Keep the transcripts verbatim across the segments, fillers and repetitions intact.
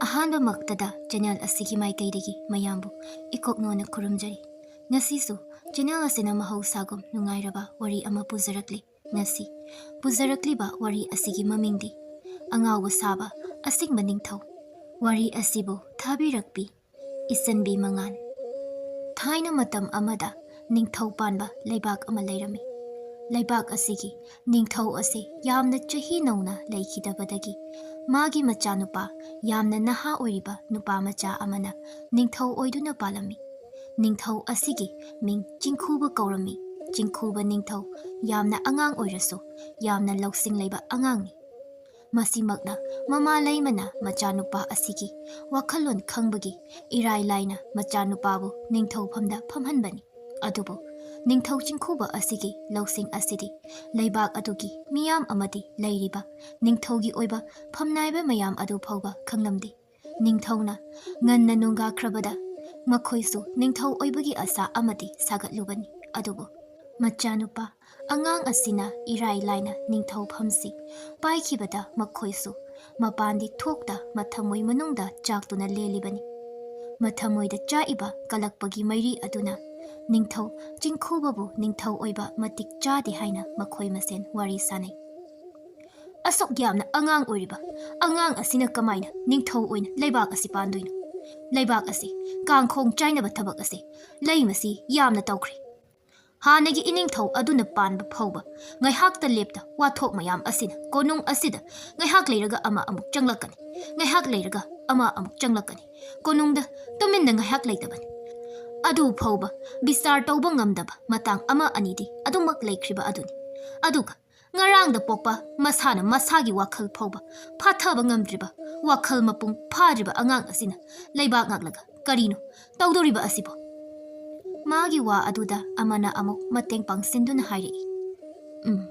ꯑꯍꯥꯟꯕꯃꯛꯇꯗ channel ꯑꯁꯤꯒꯤ ꯃꯥꯏꯀꯩꯗꯒꯤ ꯃꯌꯥꯝꯕꯨ ꯏꯀꯣꯛꯅꯣꯅ ꯈꯨꯔꯨꯝꯖꯔꯤ꯫ ꯉꯁꯤꯁꯨ ꯆꯦꯅꯦꯜ ꯑꯁꯤꯅ ꯃꯍꯧꯁꯥꯒꯨꯝ ꯅꯨꯡꯉꯥꯏꯔꯕ ꯋꯥꯔꯤ ꯑꯃ ꯄꯨꯖꯔꯛꯂꯤ꯫ ꯉꯁꯤ ꯄꯨꯖꯔꯛꯂꯤꯕ ꯋꯥꯔꯤ ꯑꯁꯤꯒꯤ ꯃꯃꯤꯡꯗꯤ ꯑꯉꯥꯎꯕ ꯁꯥꯕ ꯑꯁꯤꯡꯕ ꯅꯤꯡꯊꯧ꯫ ꯋꯥꯔꯤ ꯑꯁꯤꯕꯨ ꯊꯥꯕꯤꯔꯛꯄꯤ ꯏꯆꯟꯕꯤ ꯃꯉꯥꯟ꯫ ꯊꯥꯏꯅ ꯃꯇꯝ ꯑꯃꯗ ꯅꯤꯡꯊꯧ ꯄꯥꯟꯕ ꯂꯩꯕꯥꯛ ꯑꯃ ꯂꯩꯔꯝꯃꯤ꯫ ꯂꯩꯕꯥꯛ ꯑꯁꯤꯒꯤ ꯅꯤꯡꯊꯧ ꯑꯁꯤ ꯌꯥꯝꯅ ꯆꯍꯤ ꯅꯧꯅ ꯂꯩꯈꯤꯗꯕꯗꯒꯤ ꯃꯥꯒꯤ ꯃꯆꯥꯅꯨꯄꯥ ꯌꯥꯝꯅ ꯅꯍꯥ ꯑꯣꯏꯔꯤꯕ ꯅꯨꯄꯥ ꯃꯆꯥ ꯑꯃꯅ ꯅꯤꯡꯊꯧ ꯑꯣꯏꯗꯨꯅ ꯄꯥꯜꯂꯝꯃꯤ꯫ ꯅꯤꯡꯊꯧ ꯑꯁꯤꯒꯤ ꯃꯤꯡ ꯆꯤꯡꯈꯨꯕ ꯀꯧꯔꯝꯃꯤ꯫ ꯆꯤꯡꯈꯨꯕ ꯅꯤꯡꯊꯧ ꯌꯥꯝꯅ ꯑꯉꯥꯡ ꯑꯣꯏꯔꯁꯨ ꯌꯥꯝꯅ ꯂꯧꯁꯤꯡ ꯂꯩꯕ ꯑꯉꯥꯡꯅꯤ꯫ ꯃꯁꯤꯃꯛꯅ ꯃꯃꯥ ꯂꯩꯃꯅ ꯃꯆꯥꯅꯨꯄꯥ ꯑꯁꯤꯒꯤ ꯋꯥꯈꯜꯂꯣꯟ ꯈꯪꯕꯒꯤ ꯏꯔꯥꯏ ꯂꯥꯏꯅ ꯃꯆꯥꯅꯨꯄꯥꯕꯨ ꯅꯤꯡꯊꯧꯐꯝꯗ ꯐꯝꯍꯟꯕꯅꯤ꯫ ꯑꯗꯨꯕꯨ ꯅꯤꯡꯊꯧ ꯆꯤꯡꯈꯨꯕ ꯑꯁꯤꯒꯤ ꯂꯧꯁꯤꯡ ꯑꯁꯤꯗꯤ ꯂꯩꯕꯥꯛ ꯑꯗꯨꯒꯤ ꯃꯤꯌꯥꯝ ꯑꯃꯗꯤ ꯂꯩꯔꯤꯕ ꯅꯤꯡꯊꯧꯒꯤ ꯑꯣꯏꯕ ꯐꯝꯅꯥꯏꯕ ꯃꯌꯥꯝ ꯑꯗꯨ ꯐꯥꯎꯕ ꯈꯪꯂꯝꯗꯦ꯫ ꯅꯤꯡꯊꯧꯅ ꯉꯟꯅ ꯅꯣꯡꯒꯥꯈ꯭ꯔꯕꯗ ꯃꯈꯣꯏꯁꯨ ꯅꯤꯡꯊꯧ ꯑꯣꯏꯕꯒꯤ ꯑꯁꯥ ꯑꯃꯗꯤ ꯁꯥꯒꯠꯂꯨꯕꯅꯤ꯫ ꯑꯗꯨꯕꯨ ꯃꯆꯥꯅꯨꯄꯥ ꯑꯉꯥꯡ ꯑꯁꯤꯅ ꯏꯔꯥꯏ ꯂꯥꯏꯅ ꯅꯤꯡꯊꯧ ꯐꯝꯁꯤ ꯄꯥꯏꯈꯤꯕꯗ ꯃꯈꯣꯏꯁꯨ ꯃꯄꯥꯟꯗꯤ ꯊꯣꯛꯇ ꯃꯊꯃꯣꯏ ꯃꯅꯨꯡꯗ ꯆꯥꯛꯇꯨꯅ ꯂꯦꯜꯂꯤꯕꯅꯤ꯫ ꯃꯊꯃꯣꯏꯗ ꯆꯥꯛꯏꯕ ꯀꯂꯛꯄꯒꯤ ꯃꯩꯔꯤ ꯑꯗꯨꯅ ꯅꯤꯡꯊꯧ ꯆꯤꯡꯈꯨꯕꯕꯨ ꯅꯤꯡꯊꯧ ꯑꯣꯏꯕ ꯃꯇꯤꯛ ꯆꯥꯗꯦ ꯍꯥꯏꯅ ꯃꯈꯣꯏ ꯃꯁꯦꯟ ꯋꯥꯔꯤ ꯁꯥꯅꯩ꯫ "ꯑꯁꯨꯛ ꯌꯥꯝꯅ ꯑꯉꯥꯡ ꯑꯣꯏꯔꯤꯕ ꯑꯉꯥꯡ ꯑꯁꯤꯅ ꯀꯃꯥꯏꯅ ꯅꯤꯡꯊꯧ ꯑꯣꯏꯅ ꯂꯩꯕꯥꯛ ꯑꯁꯤ ꯄꯥꯟꯗꯣꯏꯅꯣ? ꯂꯩꯕꯥꯛ ꯑꯁꯤ ꯀꯥꯡꯈꯣꯡ ꯆꯥꯏꯅꯕ ꯊꯕꯛ ꯑꯁꯤ ꯂꯩ ꯃꯁꯤ ꯌꯥꯝꯅ ꯇꯧꯈ꯭ꯔꯦ꯫ ꯍꯥꯟꯅꯒꯤ ꯏꯅꯤꯡꯊꯧ ꯑꯗꯨꯅ ꯄꯥꯟꯕ ꯐꯥꯎꯕ ꯉꯥꯏꯍꯥꯛꯇ ꯂꯦꯞꯇ ꯋꯥꯊꯣꯛ ꯃꯌꯥꯝ ꯑꯁꯤꯅ ꯀꯣꯅꯨꯡ ꯑꯁꯤꯗ ꯉꯥꯏꯍꯥꯛ ꯂꯩꯔꯒ ꯑꯃ ꯑꯃꯨꯛ ꯆꯪꯂꯛꯀꯅꯤ, ꯉꯥꯏꯍꯥꯛ ꯂꯩꯔꯒ ꯑꯃ ꯑꯃꯨꯛ ꯆꯪꯂꯛꯀꯅꯤ꯫ ꯀꯣꯅꯨꯡꯗ ꯇꯨꯃꯤꯟꯅ ꯉꯥꯏꯍꯥꯛ ꯂꯩꯇꯕꯅꯤ꯫ ꯑꯗꯨ ꯐꯥꯎꯕ ꯕꯤꯁꯇꯥꯔ ꯇꯧꯕ ꯉꯝꯗꯕ ꯃꯇꯥꯡ ꯑꯃ ꯑꯅꯤꯗꯤ ꯑꯗꯨꯃꯛ ꯂꯩꯈ꯭ꯔꯤꯕ ꯑꯗꯨꯅꯤ꯫ ꯑꯗꯨꯒ ꯉꯔꯥꯡꯗ ꯄꯣꯛꯄ ꯃꯁꯥꯅ ꯃꯁꯥꯒꯤ ꯋꯥꯈꯜ ꯐꯥꯎꯕ ꯐꯥꯊꯕ ꯉꯝꯗ꯭ꯔꯤꯕ, ꯋꯥꯈꯜ ꯃꯄꯨꯡ ꯐꯥꯗ꯭ꯔꯤꯕ ꯑꯉꯥꯡ ꯑꯁꯤꯅ ꯂꯩꯕꯥꯛ ꯉꯥꯛꯂꯒ ꯀꯔꯤꯅꯣ ꯇꯧꯗꯧꯔꯤꯕ ꯑꯁꯤꯕꯣ?" ꯃꯥꯒꯤ ꯋꯥ ꯑꯗꯨꯗ ꯑꯃꯅ ꯑꯃꯨꯛ ꯃꯇꯦꯡ ꯄꯥꯡꯁꯤꯟꯗꯨꯅ ꯍꯥꯏꯔꯛꯏ, "ꯎꯝ,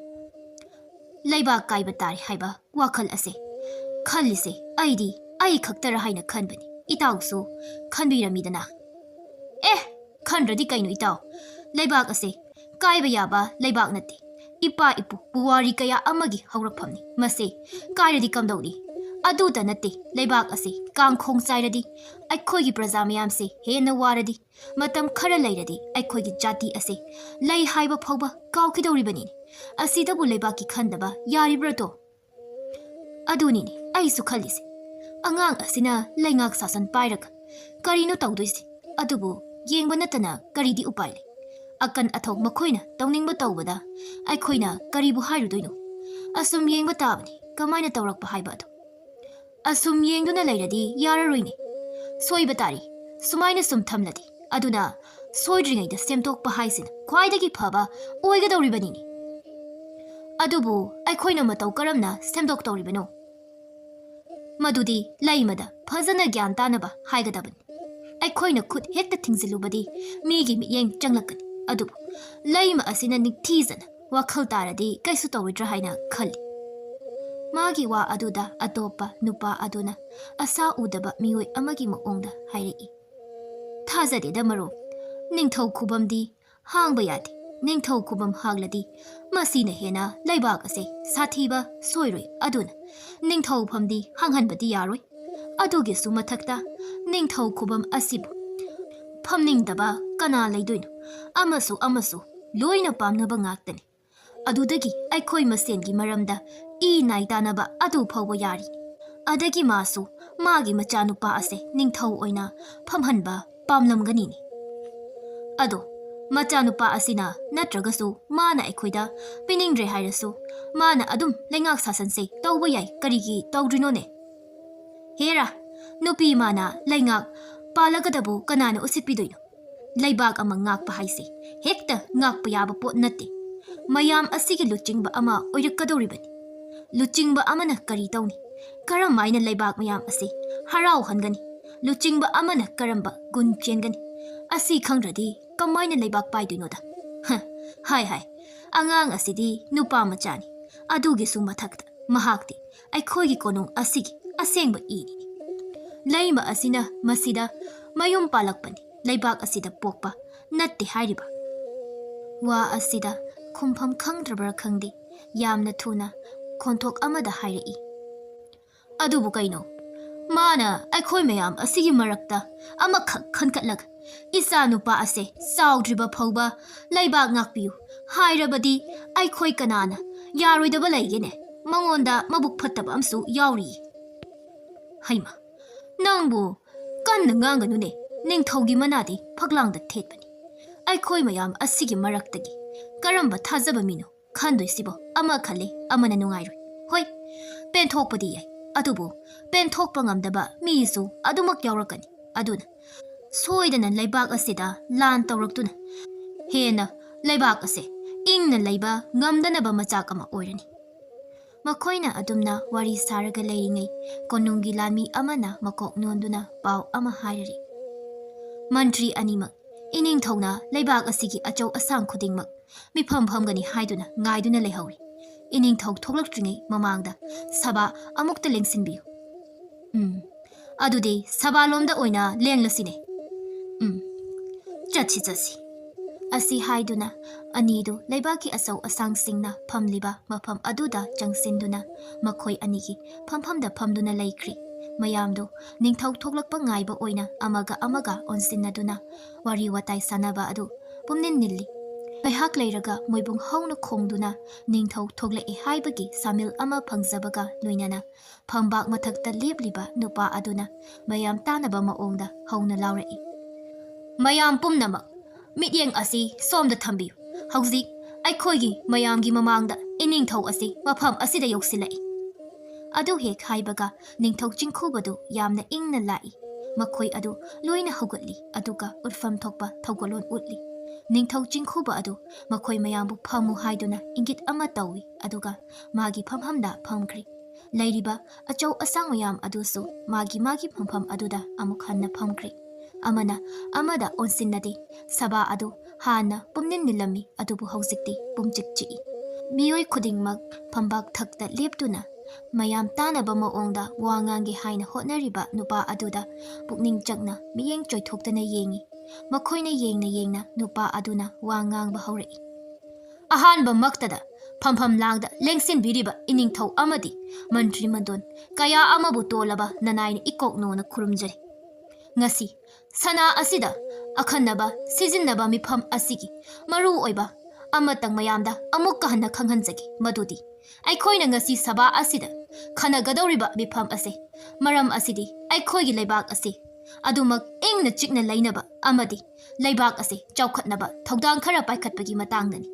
ꯂꯩꯕꯥꯛ ꯀꯥꯏꯕ ꯇꯥꯔꯦ ꯍꯥꯏꯕ ꯋꯥꯈꯜ ꯑꯁꯦ ꯈꯜꯂꯤꯁꯦ ꯑꯩꯗꯤ ꯑꯩ ꯈꯛꯇꯔ ꯍꯥꯏꯅ ꯈꯟꯕꯅꯤ꯫ ꯏꯇꯥꯎꯁꯨ ꯈꯟꯕꯤꯔꯝꯃꯤꯗꯅ?" "ꯑꯦ, ꯈꯟꯗ꯭ꯔꯗꯤ ꯀꯩꯅꯣ ꯏꯇꯥꯎ? ꯂꯩꯕꯥꯛ ꯑꯁꯦ ꯀꯥꯏꯕ ꯌꯥꯕ ꯂꯩꯕꯥꯛ ꯅꯠꯇꯦ꯫ ꯏꯄꯥ ꯏꯄꯨ ꯄꯨꯋꯥꯔꯤ ꯀꯌꯥ ꯑꯃꯒꯤ ꯍꯧꯔꯛꯐꯝꯅꯤ꯫ ꯃꯁꯦ ꯀꯥꯏꯔꯗꯤ ꯀꯝꯗꯧꯅꯤ? ꯑꯗꯨꯇ ꯅꯠꯇꯦ, ꯂꯩꯕꯥꯛ ꯑꯁꯤ ꯀꯥꯡꯈꯣꯡ ꯆꯥꯏꯔꯗꯤ, ꯑꯩꯈꯣꯏꯒꯤ ꯄ꯭ꯔꯖꯥ ꯃꯌꯥꯝꯁꯤ ꯍꯦꯟꯅ ꯋꯥꯔꯗꯤ, ꯃꯇꯝ ꯈꯔ ꯂꯩꯔꯗꯤ ꯑꯩꯈꯣꯏꯒꯤ ꯖꯥꯇꯤ ꯑꯁꯤ ꯂꯩ ꯍꯥꯏꯕ ꯐꯥꯎꯕ ꯀꯥꯎꯈꯤꯗꯧꯔꯤꯕꯅꯤꯅꯦ꯫ ꯑꯁꯤꯗꯕꯨ ꯂꯩꯕꯥꯛꯀꯤ ꯈꯟꯗꯕ ꯌꯥꯔꯤꯕ꯭ꯔꯥꯗꯣ? ꯑꯗꯨꯅꯤꯅꯦ ꯑꯩꯁꯨ ꯈꯜꯂꯤꯁꯦ꯫ ꯑꯉꯥꯡ ꯑꯁꯤꯅ ꯂꯩꯉꯥꯛ ꯁꯥꯁꯟ ꯄꯥꯏꯔꯒ ꯀꯔꯤꯅꯣ ꯇꯧꯗꯣꯏꯁꯦ? ꯑꯗꯨꯕꯨ ꯌꯦꯡꯕ ꯅꯠꯇꯅ ꯀꯔꯤꯗꯤ ꯎꯄꯥꯏ ꯂꯩ? ꯑꯀꯟ ꯑꯊꯧ ꯃꯈꯣꯏꯅ ꯇꯧꯅꯤꯡꯕ ꯇꯧꯕꯗ ꯑꯩꯈꯣꯏꯅ ꯀꯔꯤꯕꯨ ꯍꯥꯏꯔꯨꯗꯣꯏꯅꯣ? ꯑꯁꯨꯝ ꯌꯦꯡꯕ ꯇꯥꯕꯅꯤ, ꯀꯃꯥꯏꯅ ꯇꯧꯔꯛꯄ ꯍꯥꯏꯕ ꯑꯗꯨ꯫ ꯑꯁꯨꯝ ꯌꯦꯡꯗꯨꯅ ꯂꯩꯔꯗꯤ ꯌꯥꯔꯔꯣꯏꯅꯦ꯫ ꯁꯣꯏꯕ ꯇꯥꯔꯤ꯫ ꯁꯨꯃꯥꯏꯅ ꯁꯨꯝ ꯊꯝꯂꯗꯤ꯫ ꯑꯗꯨꯅ ꯁꯣꯏꯗ꯭ꯔꯤꯉꯩꯗ ꯁꯦꯝꯗꯣꯛꯄ ꯍꯥꯏꯁꯤꯅ ꯈ꯭ꯋꯥꯏꯗꯒꯤ ꯐꯕ ꯑꯣꯏꯒꯗꯧꯔꯤꯕꯅꯤꯅꯦ꯫ ꯑꯗꯨꯕꯨ ꯑꯩꯈꯣꯏꯅ ꯃꯇꯧ ꯀꯔꯝꯅ ꯁꯦꯝꯗꯣꯛꯇꯧꯔꯤꯕꯅꯣ? ꯃꯗꯨꯗꯤ ꯂꯩꯃꯗ ꯐꯖꯅ ꯒ꯭ꯌꯥꯟ ꯇꯥꯅꯕ ꯍꯥꯏꯒꯗꯕꯅꯤ꯫ ꯑꯩꯈꯣꯏꯅ ꯈꯨꯠ ꯍꯦꯛꯇ ꯊꯤꯡꯖꯤꯜꯂꯨꯕꯗꯤ ꯃꯤꯒꯤ ꯃꯤꯠꯌꯦꯡ ꯆꯪꯂꯛꯀꯅꯤ꯫ ꯑꯗꯨꯕꯨ ꯂꯩꯃ ꯑꯁꯤꯅ ꯅꯤꯡꯊꯤꯖꯅ ꯋꯥꯈꯜ ꯇꯥꯔꯗꯤ ꯀꯩꯁꯨ ꯇꯧꯔꯣꯏꯗ꯭ꯔꯥ ꯍꯥꯏꯅ ꯈꯜꯂꯤ꯫ ꯃꯥꯒꯤ ꯋꯥ ꯑꯗꯨꯗ ꯑꯇꯣꯞꯄ ꯅꯨꯄꯥ ꯑꯗꯨꯅ ꯑꯁꯥ ꯎꯗꯕ ꯃꯤꯑꯣꯏ ꯑꯃꯒꯤ ꯃꯑꯣꯡꯗ ꯍꯥꯏꯔꯛꯏ, "ꯊꯥꯖꯗꯦꯗ ꯃꯔꯨꯞ, ꯅꯤꯡꯊꯧ ꯈꯨꯕꯝꯗꯤ ꯍꯥꯡꯕ ꯌꯥꯗꯦ꯫ ꯅꯤꯡꯊꯧ ꯈꯨꯕꯝ ꯍꯥꯡꯂꯗꯤ ꯃꯁꯤꯅ ꯍꯦꯟꯅ ꯂꯩꯕꯥꯛ ꯑꯁꯦ ꯁꯥꯊꯤꯕ ꯁꯣꯏꯔꯣꯏ꯫ ꯑꯗꯨꯅ ꯅꯤꯡꯊꯧ ꯐꯝꯗꯤ ꯍꯥꯡꯍꯟꯕꯗꯤ ꯌꯥꯔꯣꯏ꯫ ꯑꯗꯨꯒꯤꯁꯨ ꯃꯊꯛꯇ ꯅꯤꯡꯊꯧ ꯈꯨꯕꯝ ꯑꯁꯤꯕꯨ ꯐꯝꯅꯤꯡꯗꯕ ꯀꯅꯥ ꯂꯩꯗꯣꯏꯅꯣ? ꯑꯃꯁꯨ ꯑꯃꯁꯨ ꯂꯣꯏꯅ ꯄꯥꯝꯅꯕ ꯉꯥꯛꯇꯅꯤ꯫ ꯑꯗꯨꯗꯒꯤ ꯑꯩꯈꯣꯏ ꯃꯁꯦꯟꯒꯤ ꯃꯔꯝꯗ ꯏ ꯅꯥꯏ ꯇꯥꯅꯕ ꯑꯗꯨ ꯐꯥꯎꯕ ꯌꯥꯔꯤ꯫ ꯑꯗꯒꯤ ꯃꯥꯁꯨ ꯃꯥꯒꯤ ꯃꯆꯥꯅꯨꯄꯥ ꯑꯁꯦ ꯅꯤꯡꯊꯧ ꯑꯣꯏꯅ ꯐꯝꯍꯟꯕ ꯄꯥꯝꯂꯝꯒꯅꯤꯅꯦ꯫ ꯑꯗꯣ ꯃꯆꯥꯅꯨꯄꯥ ꯑꯁꯤꯅ ꯅꯠꯇ꯭ꯔꯒꯁꯨ ꯃꯥꯅ ꯑꯩꯈꯣꯏꯗ ꯄꯤꯅꯤꯡꯗ꯭ꯔꯦ ꯍꯥꯏꯔꯁꯨ ꯃꯥꯅ ꯑꯗꯨꯝ ꯂꯩꯉꯥꯛ ꯁꯥꯁꯟꯁꯦ ꯇꯧꯕ ꯌꯥꯏ, ꯀꯔꯤꯒꯤ ꯇꯧꯗ꯭ꯔꯤꯅꯣꯅꯦ?" "ꯍꯦꯔꯥ, ꯅꯨꯄꯤ ꯃꯥꯅ ꯂꯩꯉꯥꯛ ꯄꯥꯜꯂꯒꯗꯕꯨ ꯀꯅꯥꯅ ꯎꯁꯤꯠꯄꯤꯗꯣꯏꯅꯣ? ꯂꯩꯕꯥꯛ ꯑꯃ ꯉꯥꯛꯄ ꯍꯥꯏꯁꯦ ꯍꯦꯛꯇ ꯉꯥꯛꯄ ꯌꯥꯕ ꯄꯣꯠ ꯅꯠꯇꯦ꯫ ꯃꯌꯥꯝ ꯑꯁꯤꯒꯤ ꯂꯨꯆꯤꯡꯕ ꯑꯃ ꯑꯣꯏꯔꯛꯀꯗꯧꯔꯤꯕꯅꯤ꯫ ꯂꯨꯆꯤꯡꯕ ꯑꯃꯅ ꯀꯔꯤ ꯇꯧꯅꯤ? ꯀꯔꯝ ꯍꯥꯏꯅ ꯂꯩꯕꯥꯛ ꯃꯌꯥꯝ ꯑꯁꯤ ꯍꯔꯥꯎꯍꯟꯒꯅꯤ? ꯂꯨꯆꯤꯡꯕ ꯑꯃꯅ ꯀꯔꯝꯕ ꯒꯨꯟ ꯆꯦꯟꯒꯅꯤ? ꯑꯁꯤ ꯈꯪꯗ꯭ꯔꯗꯤ ꯀꯃꯥꯏꯅ ꯂꯩꯕꯥꯛ ꯄꯥꯏꯗꯣꯏꯅꯣꯗ?" ꯍ, ꯍꯥꯏ ꯍꯥꯏ, ꯑꯉꯥꯡ ꯑꯁꯤꯗꯤ ꯅꯨꯄꯥ ꯃꯆꯥꯅꯤ꯫ ꯑꯗꯨꯒꯤꯁꯨ ꯃꯊꯛꯇ ꯃꯍꯥꯛꯇꯤ ꯑꯩꯈꯣꯏꯒꯤ ꯀꯣꯅꯨꯡ ꯑꯁꯤꯒꯤ ꯑꯁꯦꯡꯕ ꯏꯅꯤ꯫ ꯂꯩꯃ ꯑꯁꯤꯅ ꯃꯁꯤꯗ ꯃꯌꯨꯝ ꯄꯥꯜꯂꯛꯄꯅꯤ, ꯂꯩꯕꯥꯛ ꯑꯁꯤꯗ ꯄꯣꯛꯄ ꯅꯠꯇꯦ ꯍꯥꯏꯔꯤꯕ꯫ ꯋꯥ ꯑꯁꯤꯗ ꯈꯨꯝꯐꯝ ꯈꯪꯗ꯭ꯔꯕ꯭ꯔꯥ ꯈꯪꯗꯦ, ꯌꯥꯝꯅ ꯊꯨꯅ ꯈꯣꯟꯊꯣꯛ ꯑꯃꯗ ꯍꯥꯏꯔꯛꯏ, ꯑꯗꯨꯕꯨ ꯀꯩꯅꯣ? ꯃꯥꯅ ꯑꯩꯈꯣꯏ ꯃꯌꯥꯝ ꯑꯁꯤꯒꯤ ꯃꯔꯛꯇ ꯑꯃꯈꯛ ꯈꯟꯈꯠꯂꯒ, "ꯏꯆꯥ ꯅꯨꯄꯥ ꯑꯁꯦ ꯆꯥꯎꯗ꯭ꯔꯤꯕ ꯐꯥꯎꯕ ꯂꯩꯕꯥꯛ ꯉꯥꯛꯄꯤꯌꯨ" ꯍꯥꯏꯔꯕꯗꯤ ꯑꯩꯈꯣꯏ ꯀꯅꯥꯅ ꯌꯥꯔꯣꯏꯗꯕ ꯂꯩꯒꯦꯅꯦ? ꯃꯉꯣꯟꯗ ꯃꯕꯨꯛ ꯐꯠꯇꯕ ꯑꯃꯁꯨ ꯌꯥꯎꯔꯤꯌꯦ꯫ ꯍꯩꯃ, ꯅꯪꯕꯨ ꯀꯟꯅ ꯉꯥꯡꯒꯅꯨꯅꯦ꯫ ꯅꯤꯡꯊꯧꯒꯤ ꯃꯅꯥꯗꯤ ꯐꯛꯂꯥꯡꯗ ꯊꯦꯠꯄꯅꯤ꯫ ꯑꯩꯈꯣꯏ ꯃꯌꯥꯝ ꯑꯁꯤꯒꯤ ꯃꯔꯛꯇꯒꯤ ꯀꯔꯝꯕ ꯊꯥꯖꯕ ꯃꯤꯅꯣ ꯈꯟꯗꯣꯏꯁꯤꯕꯣ? ꯑꯃ ꯈꯜꯂꯦ, ꯑꯃꯅ ꯅꯨꯡꯉꯥꯏꯔꯣꯏ꯫ ꯍꯣꯏ, ꯄꯦꯟꯊꯣꯛꯄꯗꯤ ꯌꯥꯏ, ꯑꯗꯨꯕꯨ ꯄꯦꯟꯊꯣꯛꯄ ꯉꯝꯗꯕ ꯃꯤꯁꯨ ꯑꯗꯨꯃꯛ ꯌꯥꯎꯔꯛꯀꯅꯤ꯫ ꯑꯗꯨꯅ ꯁꯣꯏꯗꯅ ꯂꯩꯕꯥꯛ ꯑꯁꯤꯗ ꯂꯥꯟ ꯇꯧꯔꯛꯇꯨꯅ ꯍꯦꯟꯅ ꯂꯩꯕꯥꯛ ꯑꯁꯦ ꯏꯪꯅ ꯂꯩꯕ ꯉꯝꯗꯅꯕ ꯃꯆꯥꯛ ꯑꯃ ꯑꯣꯏꯔꯅꯤ꯫ ꯃꯈꯣꯏꯅ ꯑꯗꯨꯝꯅ ꯋꯥꯔꯤ ꯁꯥꯔꯒ ꯂꯩꯔꯤꯉꯩ, ꯀꯣꯅꯨꯡꯒꯤ ꯂꯥꯟꯃꯤ ꯑꯃꯅ ꯃꯀꯣꯛ ꯅꯣꯟꯗꯨꯅ ꯄꯥꯎ ꯑꯃ ꯍꯥꯏꯔꯔꯤ꯫ ꯃꯟꯇ꯭ꯔꯤ ꯑꯅꯤꯃꯛ ꯏꯅꯤꯡꯊꯧꯅ ꯂꯩꯕꯥꯛ ꯑꯁꯤꯒꯤ ꯑꯆꯧ ꯑꯁꯥꯡ ꯈꯨꯗꯤꯡꯃꯛ ꯃꯤꯐꯝ ꯐꯝꯒꯅꯤ ꯍꯥꯏꯗꯨꯅ ꯉꯥꯏꯗꯨꯅ ꯂꯩꯍꯧꯔꯤ꯫ ꯏꯅꯤꯡꯊꯧ ꯊꯣꯛꯂꯛꯇ꯭ꯔꯤꯉꯩ ꯃꯃꯥꯡꯗ ꯁꯚꯥ ꯑꯃꯨꯛꯇ ꯂꯦꯡꯁꯤꯟꯕꯤꯌꯨ꯫ ꯎꯝ, ꯑꯗꯨꯗꯤ ꯁꯚꯥꯂꯣꯝꯗ ꯑꯣꯏꯅ ꯂꯦꯡꯂꯁꯤꯅꯦ꯫ ꯎꯝ, ꯆꯠꯁꯤ, ꯆꯠꯁꯤ꯫ ꯑꯁꯤ ꯍꯥꯏꯗꯨꯅ ꯑꯅꯤꯗꯨ ꯂꯩꯕꯥꯛꯀꯤ ꯑꯆꯧ ꯑꯁꯥꯡꯁꯤꯡꯅ ꯐꯝꯂꯤꯕ ꯃꯐꯝ ꯑꯗꯨꯗ ꯆꯪꯁꯤꯟꯗꯨꯅ ꯃꯈꯣꯏ ꯑꯅꯤꯒꯤ ꯐꯝꯐꯝꯗ ꯐꯝꯗꯨꯅ ꯂꯩꯈ꯭ꯔꯤ꯫ ꯃꯌꯥꯝꯗꯨ ꯅꯤꯡꯊꯧ ꯊꯣꯛꯂꯛꯄ ꯉꯥꯏꯕ ꯑꯣꯏꯅ ꯑꯃꯒ ꯑꯃꯒ ꯑꯣꯟꯁꯤꯟꯅꯗꯨꯅ ꯋꯥꯔꯤ ꯋꯥꯇꯥꯏ ꯁꯥꯟꯅꯕ ꯑꯗꯨ ꯄꯨꯝꯅꯤꯟ ꯅꯤꯜꯂꯤ꯫ ꯉꯥꯏꯍꯥꯛ ꯂꯩꯔꯒ ꯃꯣꯏꯕꯨꯡ ꯍꯧꯅ ꯈꯣꯡꯗꯨꯅ ꯅꯤꯡꯊꯧ ꯊꯣꯛꯂꯛꯑꯦ ꯍꯥꯏꯕꯒꯤ ꯁꯥꯃꯤꯜ ꯑꯃ ꯐꯪꯖꯕꯒ ꯂꯣꯏꯅꯅ ꯐꯝꯕꯥꯛ ꯃꯊꯛꯇ ꯂꯦꯞꯂꯤꯕ ꯅꯨꯄꯥ ꯑꯗꯨꯅ ꯃꯌꯥꯝ ꯇꯥꯅꯕ ꯃꯑꯣꯡꯗ ꯍꯧꯅ ꯂꯥꯎꯔꯛꯏ, "ꯃꯌꯥꯝ ꯄꯨꯝꯅꯃꯛ, ꯃꯤꯠꯌꯦꯡ ꯑꯁꯤ ꯁꯣꯝꯗ ꯊꯝꯕꯤꯌꯨ꯫ ꯍꯧꯖꯤꯛ ꯑꯩꯈꯣꯏꯒꯤ ꯃꯌꯥꯝꯒꯤ ꯃꯃꯥꯡꯗ ꯏꯅꯤꯡꯊꯧ ꯑꯁꯤ ꯃꯐꯝ ꯑꯁꯤꯗ ꯌꯧꯁꯤꯜꯂꯛꯏ꯫" ꯑꯗꯨ ꯍꯦꯛ ꯍꯥꯏꯕꯒ ꯅꯤꯡꯊꯧ ꯆꯤꯡꯈꯨꯕꯗꯨ ꯌꯥꯝꯅ ꯏꯪꯅ ꯂꯥꯛꯏ꯫ ꯃꯈꯣꯏ ꯑꯗꯨ ꯂꯣꯏꯅ ꯍꯧꯒꯠꯂꯤ, ꯑꯗꯨꯒ ꯎꯠꯐꯝ ꯊꯣꯛꯄ ꯊꯧꯒꯜꯂꯣꯟ ꯎꯠꯂꯤ꯫ ꯅꯤꯡꯊꯧ ꯆꯤꯡꯈꯨꯕ ꯑꯗꯨ ꯃꯈꯣꯏ ꯃꯌꯥꯝꯕꯨ ꯐꯝꯃꯨ ꯍꯥꯏꯗꯨꯅ ꯏꯪꯒꯤꯠ ꯑꯃ ꯇꯧꯏ, ꯑꯗꯨꯒ ꯃꯥꯒꯤ ꯐꯝꯐꯝꯗ ꯐꯝꯈ꯭ꯔꯤ꯫ ꯂꯩꯔꯤꯕ ꯑꯆꯧ ꯑꯁꯥꯡ ꯃꯌꯥꯝ ꯑꯗꯨꯁꯨ ꯃꯥꯒꯤ ꯃꯥꯒꯤ ꯐꯝꯐꯝ ꯑꯗꯨꯗ ꯑꯃꯨꯛ ꯍꯟꯅ ꯐꯝꯈ꯭ꯔꯤ꯫ ꯑꯃꯅ ꯑꯃꯗ ꯑꯣꯟꯁꯤꯟꯅꯗꯦ꯫ ꯁꯚꯥ ꯑꯗꯨ ꯍꯥꯟꯅ ꯄꯨꯝꯅꯤꯟ ꯅꯤꯜꯂꯝꯃꯤ, ꯑꯗꯨꯕꯨ ꯍꯧꯖꯤꯛꯇꯤ ꯄꯨꯝꯆꯤꯛ ꯆꯤꯛꯏ꯫ ꯃꯤꯑꯣꯏ ꯈꯨꯗꯤꯡꯃꯛ ꯐꯝꯕꯥꯛ ꯊꯛꯇ ꯂꯦꯞꯇꯨꯅ ꯃꯌꯥꯝ ꯇꯥꯅꯕ ꯃꯑꯣꯡꯗ ꯋꯥ ꯉꯥꯡꯒꯦ ꯍꯥꯏꯅ ꯍꯣꯠꯅꯔꯤꯕ ꯅꯨꯄꯥ ꯑꯗꯨꯗ ꯄꯨꯛꯅꯤꯡ ꯆꯪꯅ ꯃꯤꯠꯌꯦꯡ ꯆꯣꯏꯊꯣꯛꯇꯅ ꯌꯦꯡꯏ꯫ ꯃꯈꯣꯏꯅ ꯌꯦꯡꯅ ꯌꯦꯡꯅ ꯅꯨꯄꯥ ꯑꯗꯨꯅ ꯋꯥ ꯉꯥꯡꯕ ꯍꯧꯔꯛꯏ꯫ "ꯑꯍꯥꯟꯕꯃꯛꯇꯗ ꯐꯝꯐꯝ ꯂꯥꯡꯗ ꯂꯦꯡꯁꯤꯟꯕꯤꯔꯤꯕ ꯏꯅꯤꯡꯊꯧ ꯑꯃꯗꯤ ꯃꯟꯇ꯭ꯔꯤ ꯃꯟꯗꯣꯟ ꯀꯌꯥ ꯑꯃꯕꯨ ꯇꯣꯜꯂꯕ ꯅꯅꯥꯏꯅ ꯏꯀꯣꯛꯅꯣꯅ ꯈꯨꯔꯨꯝꯖꯔꯤ꯫ ꯉꯁꯤ ꯁꯅꯥ ꯑꯁꯤꯗ ꯑꯈꯟꯅꯕ ꯁꯤꯖꯤꯟꯅꯕ ꯃꯤꯐꯝ ꯑꯁꯤꯒꯤ ꯃꯔꯨ ꯑꯣꯏꯕ ꯑꯃꯇꯪ ꯃꯌꯥꯝꯗ ꯑꯃꯨꯛꯀ ꯍꯟꯅ ꯈꯪꯍꯟꯖꯒꯦ, ꯃꯗꯨꯗꯤ ꯑꯩꯈꯣꯏꯅ ꯉꯁꯤ ꯁꯚꯥ ꯑꯁꯤꯗ ꯈꯟꯅꯒꯗꯧꯔꯤꯕ ꯃꯤꯐꯝ ꯑꯁꯤ, ꯃꯔꯝ ꯑꯁꯤꯗꯤ ꯑꯩꯈꯣꯏꯒꯤ ꯂꯩꯕꯥꯛ ꯑꯁꯤ ꯑꯗꯨꯃꯛ ꯏꯪꯅ ꯆꯤꯛꯅ ꯂꯩꯅꯕ ꯑꯃꯗꯤ ꯂꯩꯕꯥꯛ ꯑꯁꯤ ꯆꯥꯎꯈꯠꯅꯕ ꯊꯧꯗꯥꯡ ꯈꯔ ꯄꯥꯏꯈꯠꯄꯒꯤ ꯃꯇꯥꯡꯗꯅꯤ꯫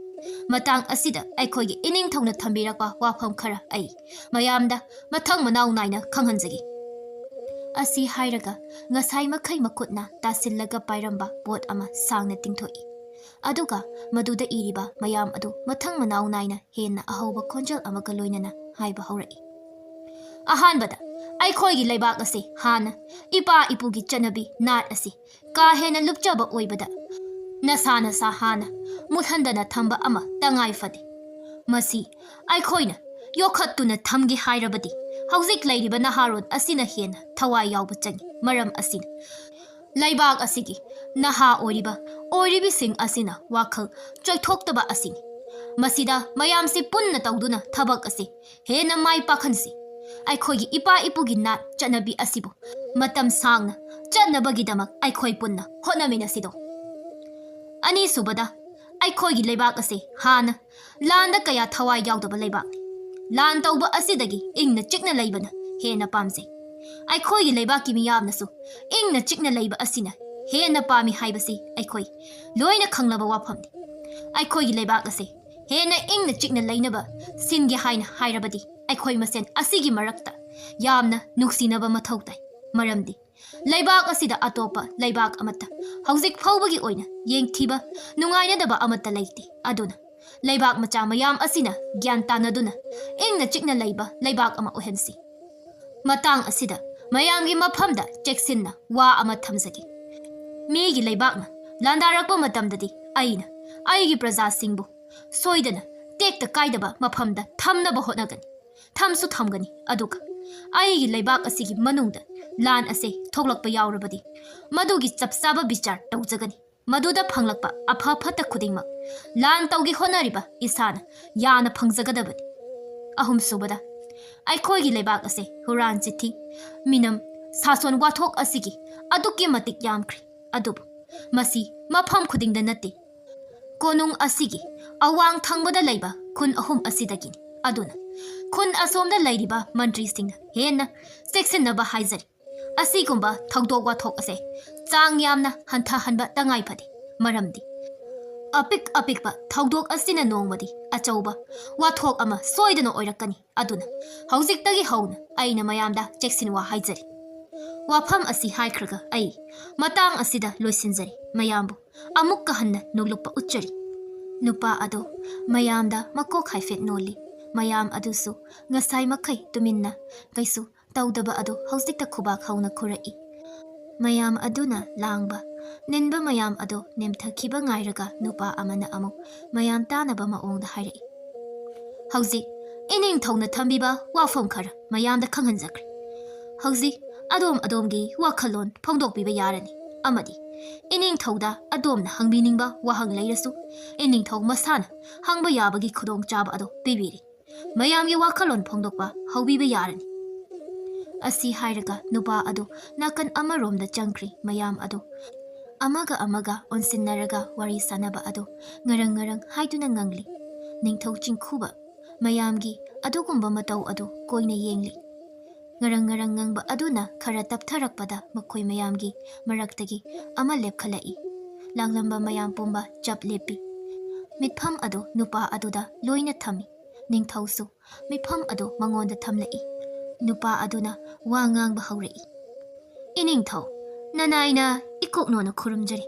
ꯃꯇꯥꯡ ꯑꯁꯤꯗ ꯑꯩꯈꯣꯏꯒꯤ ꯏꯅꯤꯡꯊꯧꯅ ꯊꯝꯕꯤꯔꯛꯄ ꯋꯥꯐꯝ ꯈꯔ ꯑꯩ ꯃꯌꯥꯝꯗ ꯃꯊꯪ ꯃꯅꯥꯎ ꯅꯥꯏꯅ ꯈꯪꯍꯟꯖꯒꯦ꯫ ꯑꯁꯤ ꯍꯥꯏꯔꯒ ꯉꯁꯥꯏ ꯃꯈꯩ ꯃꯈꯨꯠꯅ ꯇꯥꯁꯤꯜꯂꯒ ꯄꯥꯏꯔꯝꯕ ꯄꯣꯠ ꯑꯃ ꯁꯥꯡꯅ ꯇꯤꯡꯊꯣꯛꯏ꯫ ꯑꯗꯨꯒ ꯃꯗꯨꯗ ꯏꯔꯤꯕ ꯃꯌꯥꯝ ꯑꯗꯨ ꯃꯊꯪ ꯃꯅꯥꯎ ꯅꯥꯏꯅ ꯍꯦꯟꯅ ꯑꯍꯧꯕ ꯈꯣꯟꯖꯦꯜ ꯑꯃꯒ ꯂꯣꯏꯅꯅ ꯍꯥꯏꯕ ꯍꯧꯔꯛꯏ꯫ ꯑꯍꯥꯟꯕꯗ, ꯑꯩꯈꯣꯏꯒꯤ ꯂꯩꯕꯥꯛ ꯑꯁꯤ ꯍꯥꯟꯅ ꯏꯄꯥ ꯏꯄꯨꯒꯤ ꯆꯠꯅꯕꯤ ꯅꯥꯠ ꯑꯁꯤ ꯀꯥ ꯍꯦꯟꯅ ꯂꯨꯞꯆꯕ ꯑꯣꯏꯕꯗ ꯅꯁꯥ ꯅꯁꯥ ꯍꯥꯟꯅ ꯃꯨꯠꯍꯟꯗꯅ ꯊꯝꯕ ꯑꯃ ꯇꯉꯥꯏ ꯐꯗꯦ꯫ ꯃꯁꯤ ꯑꯩꯈꯣꯏꯅ ꯌꯣꯛꯈꯠꯇꯨꯅ ꯊꯝꯒꯦ ꯍꯥꯏꯔꯕꯗꯤ ꯍꯧꯖꯤꯛ ꯂꯩꯔꯤꯕ ꯅꯍꯥꯔꯣꯜ ꯑꯁꯤꯅ ꯍꯦꯟꯅ ꯊꯋꯥꯏ ꯌꯥꯎꯕ ꯆꯪꯏ꯫ ꯃꯔꯝ ꯑꯁꯤꯅ ꯂꯩꯕꯥꯛ ꯑꯁꯤꯒꯤ ꯅꯍꯥ ꯑꯣꯏꯔꯤꯕ ꯑꯣꯏꯔꯤꯕꯤꯁꯤꯡ ꯑꯁꯤꯅ ꯋꯥꯈꯜ ꯆꯣꯏꯊꯣꯛꯇꯕ ꯑꯁꯤꯅꯤ꯫ ꯃꯁꯤꯗ ꯃꯌꯥꯝꯁꯤ ꯄꯨꯟꯅ ꯇꯧꯗꯨꯅ ꯊꯕꯛ ꯑꯁꯤ ꯍꯦꯟꯅ ꯃꯥꯏ ꯄꯥꯛꯍꯟꯁꯤ꯫ ꯑꯩꯈꯣꯏꯒꯤ ꯏꯄꯥ ꯏꯄꯨꯒꯤ ꯅꯥꯠ ꯆꯠꯅꯕꯤ ꯑꯁꯤꯕꯨ ꯃꯇꯝ ꯁꯥꯡꯅ ꯆꯠꯅꯕꯒꯤꯗꯃꯛ ꯑꯩꯈꯣꯏ ꯄꯨꯟꯅ ꯍꯣꯠꯅꯃꯤꯟꯅꯁꯤꯗꯣ꯫ ꯑꯅꯤꯁꯨꯕꯗ, ꯑꯩꯈꯣꯏꯒꯤ ꯂꯩꯕꯥꯛ ꯑꯁꯤ ꯍꯥꯟꯅ ꯂꯥꯟꯗ ꯀꯌꯥ ꯊꯋꯥꯏ ꯌꯥꯎꯗꯕ ꯂꯩꯕꯥꯛꯅꯤ꯫ ꯂꯥꯟ ꯇꯧꯕ ꯑꯁꯤꯗꯒꯤ ꯏꯪꯅ ꯆꯤꯛꯅ ꯂꯩꯕꯅ ꯍꯦꯟꯅ ꯄꯥꯝꯖꯩ꯫ ꯑꯩꯈꯣꯏꯒꯤ ꯂꯩꯕꯥꯛꯀꯤ ꯃꯤꯌꯥꯝꯅꯁꯨ ꯏꯪꯅ ꯆꯤꯛꯅ ꯂꯩꯕ ꯑꯁꯤꯅ ꯍꯦꯟꯅ ꯄꯥꯝꯃꯤ ꯍꯥꯏꯕꯁꯤ ꯑꯩꯈꯣꯏ ꯂꯣꯏꯅ ꯈꯪꯂꯕ ꯋꯥꯐꯝꯅꯤ꯫ ꯑꯩꯈꯣꯏꯒꯤ ꯂꯩꯕꯥꯛ ꯑꯁꯤ ꯍꯦꯟꯅ ꯏꯪꯅ ꯆꯤꯛꯅ ꯂꯩꯅꯕ ꯁꯤꯟꯒꯦ ꯍꯥꯏꯅ ꯍꯥꯏꯔꯕꯗꯤ ꯑꯩꯈꯣꯏ ꯃꯁꯦꯟ ꯑꯁꯤꯒꯤ ꯃꯔꯛꯇ ꯌꯥꯝꯅ ꯅꯨꯡꯁꯤꯅꯕ ꯃꯊꯧ ꯇꯥꯏ꯫ ꯃꯔꯝꯗꯤ ꯂꯩꯕꯥꯛ ꯑꯁꯤꯗ ꯑꯇꯣꯞꯄ ꯂꯩꯕꯥꯛ ꯑꯃꯠꯇ ꯍꯧꯖꯤꯛ ꯐꯥꯎꯕꯒꯤ ꯑꯣꯏꯅ ꯌꯦꯡꯊꯤꯕ ꯅꯨꯡꯉꯥꯏꯅꯗꯕ ꯑꯃꯠꯇ ꯂꯩꯇꯦ꯫ ꯑꯗꯨꯅ ꯂꯩꯕꯥꯛ ꯃꯆꯥ ꯃꯌꯥꯝ ꯑꯁꯤꯅ ꯒ꯭ꯌꯥꯟ ꯇꯥꯅꯗꯨꯅ ꯏꯪꯅ ꯆꯤꯛꯅ ꯂꯩꯕ ꯂꯩꯕꯥꯛ ꯑꯃ ꯑꯣꯏꯍꯟꯁꯤ꯫ ꯃꯇꯥꯡ ꯑꯁꯤꯗ ꯃꯌꯥꯝꯒꯤ ꯃꯐꯝꯗ ꯆꯦꯛꯁꯤꯟꯅ ꯋꯥ ꯑꯃ ꯊꯝꯖꯒꯦ꯫ ꯃꯤꯒꯤ ꯂꯩꯕꯥꯛꯅ ꯂꯥꯟꯗꯥꯔꯛꯄ ꯃꯇꯝꯗꯗꯤ ꯑꯩꯅ ꯑꯩꯒꯤ ꯄ꯭ꯔꯖꯥꯁꯤꯡꯕꯨ ꯁꯣꯏꯗꯅ ꯇꯦꯛꯇ ꯀꯥꯏꯗꯕ ꯃꯐꯝꯗ ꯊꯝꯅꯕ ꯍꯣꯠꯅꯒꯅꯤ, ꯊꯝꯁꯨ ꯊꯝꯒꯅꯤ꯫ ꯑꯗꯨꯒ ꯑꯩꯒꯤ ꯂꯩꯕꯥꯛ ꯑꯁꯤꯒꯤ ꯃꯅꯨꯡꯗ ꯂꯥꯟ ꯑꯁꯦ ꯊꯣꯛꯂꯛꯄ ꯌꯥꯎꯔꯕꯗꯤ ꯃꯗꯨꯒꯤ ꯆꯞ ꯆꯥꯕ ꯕꯤꯆꯥꯔ ꯇꯧꯖꯒꯅꯤ꯫ ꯃꯗꯨꯗ ꯐꯪꯂꯛꯄ ꯑꯐ ꯐꯠꯇ ꯈꯨꯗꯤꯡꯃꯛ ꯂꯥꯟ ꯇꯧꯒꯦ ꯍꯣꯠꯅꯔꯤꯕ ꯏꯁꯥꯅ ꯌꯥꯅ ꯐꯪꯖꯒꯗꯕꯅꯤ꯫ ꯑꯍꯨꯝꯁꯨꯕꯗ, ꯑꯩꯈꯣꯏꯒꯤ ꯂꯩꯕꯥꯛ ꯑꯁꯦ ꯍꯨꯔꯥꯟ ꯆꯤꯊꯤ, ꯃꯤꯅꯝ, ꯁꯥꯁꯣꯟ ꯋꯥꯊꯣꯛ ꯑꯁꯤꯒꯤ ꯑꯗꯨꯛꯀꯤ ꯃꯇꯤꯛ ꯌꯥꯝꯈ꯭ꯔꯦ꯫ ꯑꯗꯨꯕꯨ ꯃꯁꯤ ꯃꯐꯝ ꯈꯨꯗꯤꯡꯗ ꯅꯠꯇꯦ꯫ ꯀꯣꯅꯨꯡ ꯑꯁꯤꯒꯤ ꯑꯋꯥꯡ ꯊꯪꯕꯗ ꯂꯩꯕ ꯈꯨꯟ ꯑꯍꯨꯝ ꯑꯁꯤꯗꯒꯤꯅꯤ꯫ ꯑꯗꯨꯅ ꯈꯨꯟ ꯑꯁꯣꯝꯗ ꯂꯩꯔꯤꯕ ꯃꯟꯇ꯭ꯔꯤꯁꯤꯡꯅ ꯍꯦꯟꯅ ꯆꯦꯛꯁꯤꯟꯅꯕ ꯍꯥꯏꯖꯔꯤ꯫ ꯑꯁꯤꯒꯨꯝꯕ ꯊꯧꯗꯣꯛ ꯋꯥꯊꯣꯛ ꯑꯁꯦ ꯆꯥꯡ ꯌꯥꯝꯅ ꯍꯟꯊꯍꯟꯕ ꯇꯉꯥꯏ ꯐꯗꯦ꯫ ꯃꯔꯝꯗꯤ ꯑꯄꯤꯛ ꯑꯄꯤꯛꯄ ꯊꯧꯗꯣꯛ ꯑꯁꯤꯅ ꯅꯣꯡꯃꯗꯤ ꯑꯆꯧꯕ ꯋꯥꯊꯣꯛ ꯑꯃ ꯁꯣꯏꯗꯅ ꯑꯣꯏꯔꯛꯀꯅꯤ꯫ ꯑꯗꯨꯅ ꯍꯧꯖꯤꯛꯇꯒꯤ ꯍꯧꯅ ꯑꯩꯅ ꯃꯌꯥꯝꯗ ꯆꯦꯛꯁꯤꯟꯋꯥ ꯍꯥꯏꯖꯔꯤ꯫ ꯋꯥꯐꯝ ꯑꯁꯤ ꯍꯥꯏꯈ꯭ꯔꯒ ꯑꯩ ꯃꯇꯥꯡ ꯑꯁꯤꯗ ꯂꯣꯏꯁꯤꯟꯖꯔꯤ꯫ ꯃꯌꯥꯝꯕꯨ ꯑꯃꯨꯛꯀ ꯍꯟꯅ ꯅꯣꯛꯂꯨꯛꯄ ꯎꯠꯆꯔꯤ꯫ ꯅꯨꯄꯥ ꯑꯗꯣ ꯃꯌꯥꯝꯗ ꯃꯀꯣꯛ ꯍꯥꯏꯐꯦꯠ ꯅꯣꯜꯂꯤ꯫ ꯃꯌꯥꯝ ꯑꯗꯨꯁꯨ ꯉꯁꯥꯏ ꯃꯈꯩ ꯇꯨꯃꯤꯟꯅ ꯀꯩꯁꯨ ꯇꯧꯗꯕ ꯑꯗꯣ ꯍꯧꯖꯤꯛꯇ ꯈꯨꯕꯥꯛ ꯍꯧꯅ ꯈꯨꯔꯛꯏ꯫ ꯃꯌꯥꯝ ꯑꯗꯨꯅ ꯂꯥꯡꯕ, ꯅꯤꯟꯕ ꯃꯌꯥꯝ ꯑꯗꯣ ꯅꯦꯝꯊꯈꯤꯕ ꯉꯥꯏꯔꯒ ꯅꯨꯄꯥ ꯑꯃꯅ ꯑꯃꯨꯛ ꯃꯌꯥꯝ ꯇꯥꯅꯕ ꯃꯑꯣꯡꯗ ꯍꯥꯏꯔꯛꯏ꯫ ꯍꯧꯖꯤꯛ ꯏꯅꯤꯡꯊꯧꯅ ꯊꯝꯕꯤꯕ ꯋꯥꯐꯝ ꯈꯔ ꯃꯌꯥꯝꯗ ꯈꯪꯍꯟꯖꯈ꯭ꯔꯦ꯫ ꯍꯧꯖꯤꯛ ꯑꯗꯣꯝ ꯑꯗꯣꯝꯒꯤ ꯋꯥꯈꯜꯂꯣꯟ ꯐꯣꯡꯗꯣꯛꯄꯤꯕ ꯌꯥꯔꯅꯤ, ꯑꯃꯗꯤ ꯏꯅꯤꯡꯊꯧꯗ ꯑꯗꯣꯝꯅ ꯍꯪꯕꯤꯅꯤꯡꯕ ꯋꯥꯍꯪ ꯂꯩꯔꯁꯨ ꯏꯅꯤꯡꯊꯧ ꯃꯁꯥꯅ ꯍꯪꯕ ꯌꯥꯕꯒꯤ ꯈꯨꯗꯣꯡꯆꯥꯕ ꯑꯗꯨ ꯄꯤꯕꯤꯔꯤ꯫ ꯃꯌꯥꯝꯒꯤ ꯋꯥꯈꯜꯂꯣꯟ ꯐꯣꯡꯗꯣꯛꯄ ꯍꯧꯕꯤꯕ ꯌꯥꯔꯅꯤ꯫ ꯑꯁꯤ ꯍꯥꯏꯔꯒ ꯅꯨꯄꯥ ꯑꯗꯨ ꯅꯥꯀꯟ ꯑꯃꯔꯣꯝꯗ ꯆꯪꯈ꯭ꯔꯤ꯫ ꯃꯌꯥꯝ ꯑꯗꯨ ꯑꯃꯒ ꯑꯃꯒ ꯑꯣꯟꯁꯤꯟꯅꯔꯒ ꯋꯥꯔꯤ ꯁꯥꯅꯕ ꯑꯗꯨ ꯉꯔꯪ ꯉꯔꯪ ꯍꯥꯏꯗꯨꯅ ꯉꯪꯂꯤ꯫ ꯅꯤꯡꯊꯧ ꯆꯤꯡꯈꯨꯕ ꯃꯌꯥꯝꯒꯤ ꯑꯗꯨꯒꯨꯝꯕ ꯃꯇꯧ ꯑꯗꯨ ꯀꯣꯏꯅ ꯌꯦꯡꯂꯤ꯫ ꯉꯔꯪ ꯉꯔꯪ ꯉꯪꯕ ꯑꯗꯨꯅ ꯈꯔ ꯇꯞꯊꯔꯛꯄꯗ ꯃꯈꯣꯏ ꯃꯌꯥꯝꯒꯤ ꯃꯔꯛꯇꯒꯤ ꯑꯃ ꯂꯦꯞꯈꯠꯂꯛꯏ꯫ ꯂꯥꯡꯂꯝꯕ ꯃꯌꯥꯝ ꯄꯨꯝꯕ ꯆꯞ ꯂꯦꯞꯄꯤ꯫ ꯃꯤꯠꯐꯝ ꯑꯗꯨ ꯅꯨꯄꯥ ꯑꯗꯨꯗ ꯂꯣꯏꯅ ꯊꯝꯃꯤ꯫ ꯅꯤꯡꯊꯧꯁꯨ ꯃꯤꯠꯐꯝ ꯑꯗꯨ ꯃꯉꯣꯟꯗ ꯊꯝꯂꯛꯏ꯫ ꯅꯨꯄꯥ ꯑꯗꯨꯅ ꯋꯥ ꯉꯥꯡꯕ ꯍꯧꯔꯛꯏ꯫ "ꯏꯅꯤꯡꯊꯧ, ꯅꯅꯥꯏꯅ ꯏꯀꯣꯛꯅꯣꯅ ꯈꯨꯔꯨꯝꯖꯔꯤ꯫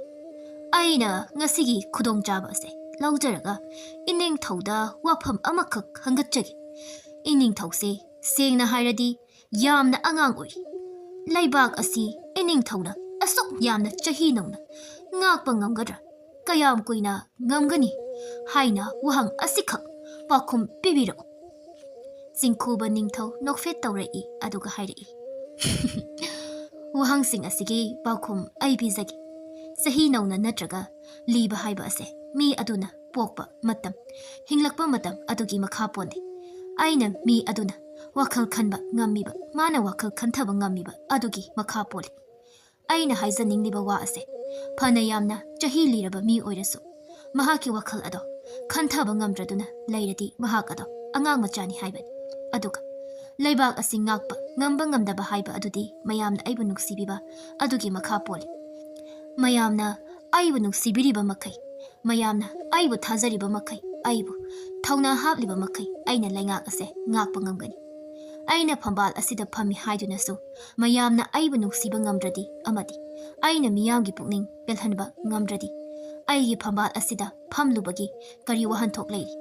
ꯑꯩꯅ ꯉꯁꯤꯒꯤ ꯈꯨꯗꯣꯡꯆꯥꯕ ꯑꯁꯦ ꯂꯧꯖꯔꯒ ꯏꯅꯤꯡꯊꯧꯗ ꯋꯥꯐꯝ ꯑꯃꯈꯛ ꯍꯪꯒꯠꯆꯒꯦ꯫ ꯏꯅꯤꯡꯊꯧꯁꯦ ꯁꯦꯡꯅ ꯍꯥꯏꯔꯗꯤ ꯌꯥꯝꯅ ꯑꯉꯥꯡ ꯑꯣꯏꯔꯤ꯫ ꯂꯩꯕꯥꯛ ꯑꯁꯤ ꯏꯅꯤꯡꯊꯧꯅ ꯑꯁꯨꯛ ꯌꯥꯝꯅ ꯆꯍꯤ ꯅꯧꯅ ꯉꯥꯛꯄ ꯉꯝꯒꯗ꯭ꯔꯥ? ꯀꯌꯥꯝ ꯀꯨꯏꯅ ꯉꯝꯒꯅꯤ?" ꯍꯥꯏꯅ ꯋꯥꯍꯪ ꯑꯁꯤꯈꯛ ꯄꯥꯎꯈꯨꯝ ꯄꯤꯕꯤꯔꯛꯎ꯫ ꯆꯤꯡꯈꯨꯕ ꯅꯤꯡꯊꯧ ꯅꯣꯛꯐꯦꯠ ꯇꯧꯔꯛꯏ, ꯑꯗꯨꯒ ꯍꯥꯏꯔꯛꯏ, "ꯋꯥꯍꯪꯁꯤꯡ ꯑꯁꯤꯒꯤ ꯄꯥꯎꯈꯨꯝ ꯑꯩ ꯄꯤꯖꯒꯦ꯫ ꯆꯍꯤ ꯅꯧꯅ ꯅꯠꯇ꯭ꯔꯒ ꯂꯤꯕ ꯍꯥꯏꯕ ꯑꯁꯦ ꯃꯤ ꯑꯗꯨꯅ ꯄꯣꯛꯄ ꯃꯇꯝ, ꯍꯤꯡꯂꯛꯄ ꯃꯇꯝ ꯑꯗꯨꯒꯤ ꯃꯈꯥ ꯄꯣꯜꯂꯤ꯫ ꯑꯩꯅ ꯃꯤ ꯑꯗꯨꯅ ꯋꯥꯈꯜ ꯈꯟꯕ ꯉꯝꯃꯤꯕ, ꯃꯥꯅ ꯋꯥꯈꯜ ꯈꯟꯊꯕ ꯉꯝꯃꯤꯕ ꯑꯗꯨꯒꯤ ꯃꯈꯥ ꯄꯣꯜꯂꯤ꯫ ꯑꯩꯅ ꯍꯥꯏꯖꯅꯤꯡꯂꯤꯕ ꯋꯥ ꯑꯁꯦ, ꯐꯅ ꯌꯥꯝꯅ ꯆꯍꯤ ꯂꯤꯔꯕ ꯃꯤ ꯑꯣꯏꯔꯁꯨ, ꯃꯍꯥꯛꯀꯤ ꯋꯥꯈꯜ ꯑꯗꯣ ꯈꯟꯊꯕ ꯉꯝꯗ꯭ꯔꯗꯨꯅ ꯂꯩꯔꯗꯤ ꯃꯍꯥꯛ ꯑꯗꯣ ꯑꯉꯥꯡ ꯃꯆꯥꯅꯤ ꯍꯥꯏꯕꯅꯤ꯫ ꯑꯗꯨꯒ ꯂꯩꯕꯥꯛ ꯑꯁꯤ ꯉꯥꯛꯄ ꯉꯝꯕ ꯉꯝꯗꯕ ꯍꯥꯏꯕ ꯑꯗꯨꯗꯤ ꯃꯌꯥꯝꯅ ꯑꯩꯕꯨ ꯅꯨꯡꯁꯤꯕꯤꯕ ꯑꯗꯨꯒꯤ ꯃꯈꯥ ꯄꯣꯜꯂꯤ꯫ ꯃꯌꯥꯝꯅ ꯑꯩꯕꯨ ꯅꯨꯡꯁꯤꯕꯤꯔꯤꯕ ꯃꯈꯩ, ꯃꯌꯥꯝꯅ ꯑꯩꯕꯨ ꯊꯥꯖꯔꯤꯕ ꯃꯈꯩ, ꯑꯩꯕꯨ ꯊꯧꯅꯥ ꯍꯥꯞꯂꯤꯕ ꯃꯈꯩ ꯑꯩꯅ ꯂꯩꯉꯥꯛ ꯑꯁꯦ ꯉꯥꯛꯄ ꯉꯝꯒꯅꯤ꯫ ꯑꯩꯅ ꯐꯝꯕꯥꯜ ꯑꯁꯤꯗ ꯐꯝꯃꯤ ꯍꯥꯏꯗꯨꯅꯁꯨ ꯃꯌꯥꯝꯅ ꯑꯩꯕꯨ ꯅꯨꯡꯁꯤꯕ ꯉꯝꯗ꯭ꯔꯗꯤ ꯑꯃꯗꯤ ꯑꯩꯅ ꯃꯤꯌꯥꯝꯒꯤ ꯄꯨꯛꯅꯤꯡ ꯄꯦꯜꯍꯟꯕ ꯉꯝꯗ꯭ꯔꯗꯤ ꯑꯩꯒꯤ ꯐꯝꯕꯥꯜ ꯑꯁꯤꯗ ꯐꯝꯂꯨꯕꯒꯤ ꯀꯔꯤ ꯋꯥꯍꯟꯊꯣꯛ ꯂꯩꯔꯤ?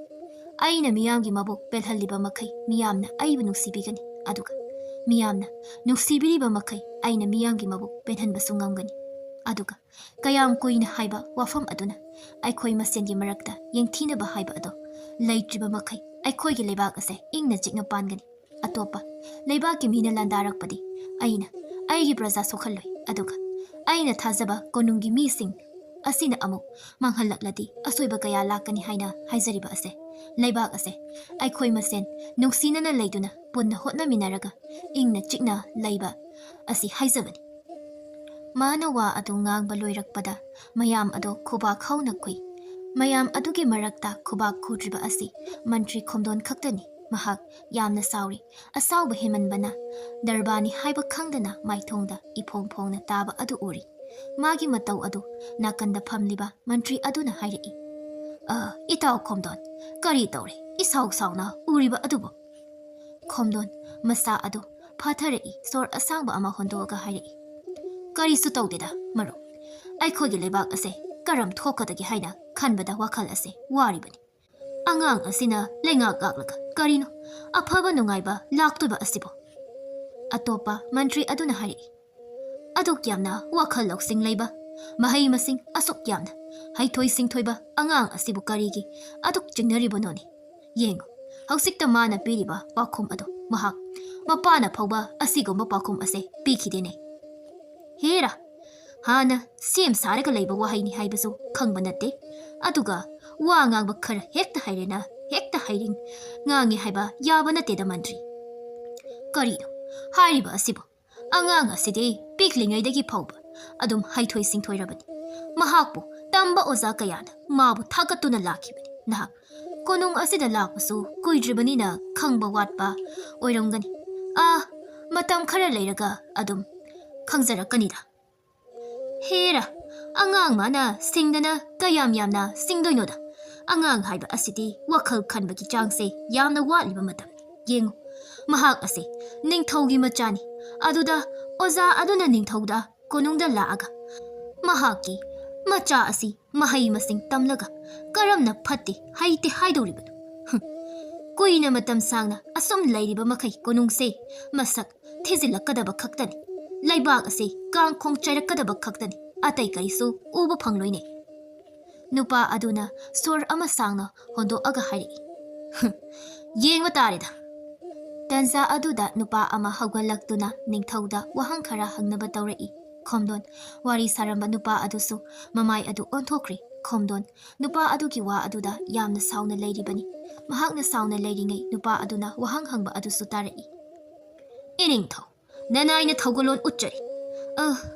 ꯑꯩꯅ ꯃꯤꯌꯥꯝꯒꯤ ꯃꯕꯨꯛ ꯄꯦꯜꯍꯜꯂꯤꯕ ꯃꯈꯩ ꯃꯤꯌꯥꯝꯅ ꯑꯩꯕꯨ ꯅꯨꯡꯁꯤꯕꯤꯒꯅꯤ, ꯑꯗꯨꯒ ꯃꯤꯌꯥꯝꯅ ꯅꯨꯡꯁꯤꯕꯤꯔꯤꯕ ꯃꯈꯩ ꯑꯩꯅ ꯃꯤꯌꯥꯝꯒꯤ ꯃꯕꯨꯛ ꯄꯦꯜꯍꯟꯕꯁꯨ ꯉꯝꯒꯅꯤ꯫ ꯑꯗꯨꯒ ꯀꯌꯥꯝ ꯀꯨꯏꯅ ꯍꯥꯏꯕ ꯋꯥꯐꯝ ꯑꯗꯨꯅ ꯑꯩꯈꯣꯏ ꯃꯁꯦꯟꯒꯤ ꯃꯔꯛꯇ ꯌꯦꯡꯊꯤꯅꯕ ꯍꯥꯏꯕ ꯑꯗꯣ ꯂꯩꯇ꯭ꯔꯤꯕ ꯃꯈꯩ ꯑꯩꯈꯣꯏꯒꯤ ꯂꯩꯕꯥꯛ ꯑꯁꯦ ꯏꯪꯅ ꯆꯤꯛꯅ ꯄꯥꯟꯒꯅꯤ꯫ ꯑꯇꯣꯞꯄ ꯂꯩꯕꯥꯛꯀꯤ ꯃꯤꯅ ꯂꯥꯟꯗꯥꯔꯛꯄꯗꯤ ꯑꯩꯅ ꯑꯩꯒꯤ ꯄ꯭ꯔꯖꯥ ꯁꯣꯛꯍꯜꯂꯣꯏ, ꯑꯗꯨꯒ ꯑꯩꯅ ꯊꯥꯖꯕ ꯀꯣꯅꯨꯡꯒꯤ ꯃꯤꯁꯤꯡ ꯑꯁꯤꯅ ꯑꯃꯨꯛ ꯃꯥꯡꯍꯜꯂꯛꯂꯗꯤ ꯑꯁꯣꯏꯕ ꯀꯌꯥ ꯂꯥꯛꯀꯅꯤ ꯍꯥꯏꯅ ꯍꯥꯏꯖꯔꯤꯕ ꯑꯁꯦ, ꯂꯩꯕꯥꯛ ꯑꯁꯦ ꯑꯩꯈꯣꯏ ꯃꯁꯦꯟ ꯅꯨꯡꯁꯤꯅꯅ ꯂꯩꯗꯨꯅ ꯄꯨꯟꯅ ꯍꯣꯠꯅꯃꯤꯟꯅꯔꯒ ꯏꯪꯅ ꯆꯤꯛꯅ ꯂꯩꯕ ꯑꯁꯤ ꯍꯥꯏꯖꯕꯅꯤ꯫ ꯃꯥꯅ ꯋꯥ ꯑꯗꯨ ꯉꯥꯡꯕ ꯂꯣꯏꯔꯛꯄꯗ ꯃꯌꯥꯝ ꯑꯗꯨ ꯈꯨꯕꯥꯛ ꯍꯧꯅ ꯈꯨꯏ꯫ ꯃꯌꯥꯝ ꯑꯗꯨꯒꯤ ꯃꯔꯛꯇ ꯈꯨꯕꯥꯛ ꯈꯨꯗ꯭ꯔꯤꯕ ꯑꯁꯤ ꯃꯟꯇ꯭ꯔꯤ ꯈꯣꯝꯗꯣꯟ ꯈꯛꯇꯅꯤ꯫ ꯃꯍꯥꯛ ꯌꯥꯝꯅ ꯁꯥꯎꯔꯤ꯫ ꯑꯁꯥꯎꯕ ꯍꯦꯟꯃꯟꯕꯅ ꯗꯔꯕꯥꯅꯤ ꯍꯥꯏꯕ ꯈꯪꯗꯅ ꯃꯥꯏꯊꯣꯡꯗ ꯏꯐꯣꯡ ꯐꯣꯡꯅ ꯇꯥꯕ ꯑꯗꯨ ꯎꯔꯤ꯫ ꯃꯥꯒꯤ ꯃꯇꯧ ꯑꯗꯨ ꯅꯥꯀꯟꯗ ꯐꯝꯂꯤꯕ ꯃꯟꯇ꯭ꯔꯤ ꯑꯗꯨꯅ ꯍꯥꯏꯔꯛꯏ, "ꯑ, ꯏꯇꯥꯎ ꯈꯣꯝꯗꯣꯟ, ꯀꯔꯤ ꯇꯧꯔꯦ? ꯏꯁꯥꯎ ꯁꯥꯎꯅ ꯎꯔꯤꯕ ꯑꯗꯨꯕꯨ?" ꯈꯣꯝꯗꯣꯟ ꯃꯁꯥ ꯑꯗꯨ ꯐꯥꯊꯔꯛꯏ, ꯁꯣꯔ ꯑꯁꯥꯡꯕ ꯑꯃ ꯍꯣꯟꯗꯣꯛꯑꯒ ꯍꯥꯏꯔꯛꯏ, "ꯀꯔꯤꯁꯨ ꯇꯧꯗꯦꯗ ꯃꯔꯨꯞ, ꯑꯩꯈꯣꯏꯒꯤ ꯂꯩꯕꯥꯛ ꯑꯁꯦ ꯀꯔꯝ ꯊꯣꯛꯀꯗꯒꯦ ꯍꯥꯏꯅ ꯈꯟꯕꯗ ꯋꯥꯈꯜ ꯑꯁꯦ ꯋꯥꯔꯤꯕꯅꯤ꯫ ꯑꯉꯥꯡ ꯑꯁꯤꯅ ꯂꯩꯉꯥꯛ ꯉꯥꯛꯂꯒ ꯀꯔꯤꯅꯣ ꯑꯐꯕ ꯅꯨꯡꯉꯥꯏꯕ ꯂꯥꯛꯇꯣꯏꯕ ꯑꯁꯤꯕꯨ?" ꯑꯇꯣꯞꯄ ꯃꯟꯇ꯭ꯔꯤ ꯑꯗꯨꯅ ꯍꯥꯏꯔꯛꯏ, "ꯑꯗꯨꯛ ꯌꯥꯝꯅ ꯋꯥꯈꯜ ꯂꯧꯁꯤꯡ ꯂꯩꯕ, ꯃꯍꯩ ꯃꯁꯤꯡ ꯑꯁꯨꯛ ꯌꯥꯝꯅ ꯍꯩꯊꯣꯏ ꯁꯤꯡꯊꯣꯏꯕ ꯑꯉꯥꯡ ꯑꯁꯤꯕꯨ ꯀꯔꯤꯒꯤ ꯑꯗꯨꯛ ꯆꯤꯡꯅꯔꯤꯕꯅꯣꯅꯦ? ꯌꯦꯡꯉꯨ, ꯍꯧꯖꯤꯛꯇ ꯃꯥꯅ ꯄꯤꯔꯤꯕ ꯄꯥꯎꯈꯨꯝ ꯑꯗꯨ ꯃꯍꯥꯛ ꯃꯄꯥꯅ ꯐꯥꯎꯕ ꯑꯁꯤꯒꯨꯝꯕ ꯄꯥꯎꯈꯨꯝ ꯑꯁꯦ ꯄꯤꯈꯤꯗꯦꯅꯦ꯫ ꯍꯦꯔꯥ, ꯍꯥꯟꯅ ꯁꯦꯝ ꯁꯥꯔꯒ ꯂꯩꯕ ꯋꯥꯍꯩꯅꯤ ꯍꯥꯏꯕꯁꯨ ꯈꯪꯕ ꯅꯠꯇꯦ꯫ ꯑꯗꯨꯒ ꯋꯥ ꯉꯥꯡꯕ ꯈꯔ ꯍꯦꯛꯇ ꯍꯩꯔꯦꯅ ꯍꯦꯛꯇ ꯍꯩꯔꯤꯡ ꯉꯥꯡꯉꯦ ꯍꯥꯏꯕ ꯌꯥꯕ ꯅꯠꯇꯦꯗ, ꯃꯟꯇ꯭ꯔꯤ꯫ ꯀꯔꯤꯅꯣ ꯍꯥꯏꯔꯤꯕ ꯑꯁꯤꯕꯨ? ꯑꯉꯥꯡ ꯑꯁꯤꯗꯤ ꯄꯤꯛꯂꯤꯉꯩꯗꯒꯤ ꯐꯥꯎꯕ ꯑꯗꯨꯝ ꯍꯩꯊꯣꯏ ꯁꯤꯡꯊꯣꯏꯔꯕꯅꯤ꯫ ꯃꯍꯥꯛꯄꯨ ꯇꯝꯕ ꯑꯣꯖꯥ ꯀꯌꯥꯅ ꯃꯥꯕꯨ ꯊꯥꯒꯠꯇꯨꯅ ꯂꯥꯛꯈꯤꯕꯅꯤ꯫ ꯅꯍꯥꯛ ꯀꯣꯅꯨꯡ ꯑꯁꯤꯗ ꯂꯥꯛꯄꯁꯨ ꯀꯨꯏꯗ꯭ꯔꯤꯕꯅꯤꯅ ꯈꯪꯕ ꯋꯥꯠꯄ ꯑꯣꯏꯔꯝꯒꯅꯤ꯫ ꯑꯥ, ꯃꯇꯝ ꯈꯔ ꯂꯩꯔꯒ ꯑꯗꯨꯝ ꯈꯪꯖꯔꯛꯀꯅꯤꯗ꯫ ꯍꯦꯔꯥ, ꯑꯉꯥꯡ ꯃꯥꯅ ꯁꯤꯡꯗꯅ ꯀꯌꯥꯝ ꯌꯥꯝꯅ ꯁꯤꯡꯗꯣꯏꯅꯣꯗ? ꯑꯉꯥꯡ ꯍꯥꯏꯕ ꯑꯁꯤꯗꯤ ꯋꯥꯈꯜ ꯈꯟꯕꯒꯤ ꯆꯥꯡꯁꯦ ꯌꯥꯝꯅ ꯋꯥꯠꯂꯤꯕ ꯃꯇꯝꯅꯤ꯫ ꯌꯦꯡꯉꯨ, ꯃꯍꯥꯛ ꯑꯁꯤ ꯅꯤꯡꯊꯧꯒꯤ ꯃꯆꯥꯅꯤ꯫ ꯑꯗꯨꯗ ꯑꯣꯖꯥ ꯑꯗꯨꯅ ꯅꯤꯡꯊꯧꯗ ꯀꯣꯅꯨꯡꯗ ꯂꯥꯛꯑꯒ ꯃꯍꯥꯛꯀꯤ ꯃꯆꯥ ꯑꯁꯤ ꯃꯍꯩ ꯃꯁꯤꯡ ꯇꯝꯂꯒ ꯀꯔꯝꯅ ꯐꯠꯇꯦ ꯍꯩꯇꯦ ꯍꯥꯏꯗꯧꯔꯤꯕꯅꯣ? ꯍꯨꯝ꯫ ꯀꯨꯏꯅ ꯃꯇꯝ ꯁꯥꯡꯅ ꯑꯁꯨꯝ ꯂꯩꯔꯤꯕ ꯃꯈꯩ ꯀꯣꯅꯨꯡꯁꯦ ꯃꯁꯛ ꯊꯤꯖꯤꯜꯂꯛꯀꯗꯕ ꯈꯛꯇꯅꯤ꯫ ꯂꯩꯕꯥꯛ ꯑꯁꯤ ꯀꯥꯡꯈꯣꯡ ꯆꯥꯏꯔꯛꯀꯗꯕ ꯈꯛꯇꯅꯤ꯫ ꯑꯇꯩ ꯀꯔꯤꯁꯨ ꯎꯕ ꯐꯪꯂꯣꯏꯅꯦ꯫ ꯅꯨꯄꯥ ꯑꯗꯨꯅ ꯁꯣꯔ ꯑꯃ ꯁꯥꯡꯅ ꯍꯣꯟꯗꯣꯛꯑꯒ ꯍꯥꯏꯔꯛꯏ꯫ "ꯍꯨꯝ, ꯌꯦꯡꯕ ꯇꯥꯔꯦꯗ"꯫ ꯇꯟꯖꯥ ꯑꯗꯨꯗ ꯅꯨꯄꯥ ꯑꯃ ꯍꯧꯒꯠꯂꯛꯇꯨꯅ ꯅꯤꯡꯊꯧꯗ ꯋꯥꯍꯪ ꯈꯔ ꯍꯪꯅꯕ ꯇꯧꯔꯛꯏ꯫ ꯈꯣꯝꯗꯣꯟ꯫ ꯋꯥꯔꯤ ꯁꯥꯔꯝꯕ ꯅꯨꯄꯥ ꯑꯗꯨꯁꯨ ꯃꯃꯥꯏ ꯑꯗꯨ ꯑꯣꯟꯊꯣꯛꯈ꯭ꯔꯦ꯫ ꯈꯣꯝꯗꯣꯟ꯫ ꯅꯨꯄꯥ ꯑꯗꯨꯒꯤ ꯋꯥ ꯑꯗꯨꯗ ꯌꯥꯝꯅ ꯁꯥꯎꯅ ꯂꯩꯔꯤꯕꯅꯤ꯫ ꯃꯍꯥꯛꯅ ꯁꯥꯎꯅ ꯂꯩꯔꯤꯉꯩ ꯅꯨꯄꯥ ꯑꯗꯨꯅ ꯋꯥꯍꯪ ꯍꯪꯕ ꯑꯗꯨꯁꯨ ꯇꯥꯔꯛꯏ꯫ "ꯏꯅꯤꯡꯊꯧ, ꯅꯅꯥꯏꯅ ꯊꯧꯒꯜꯂꯣꯟ ꯎꯠꯆꯔꯤ꯫ ꯑ,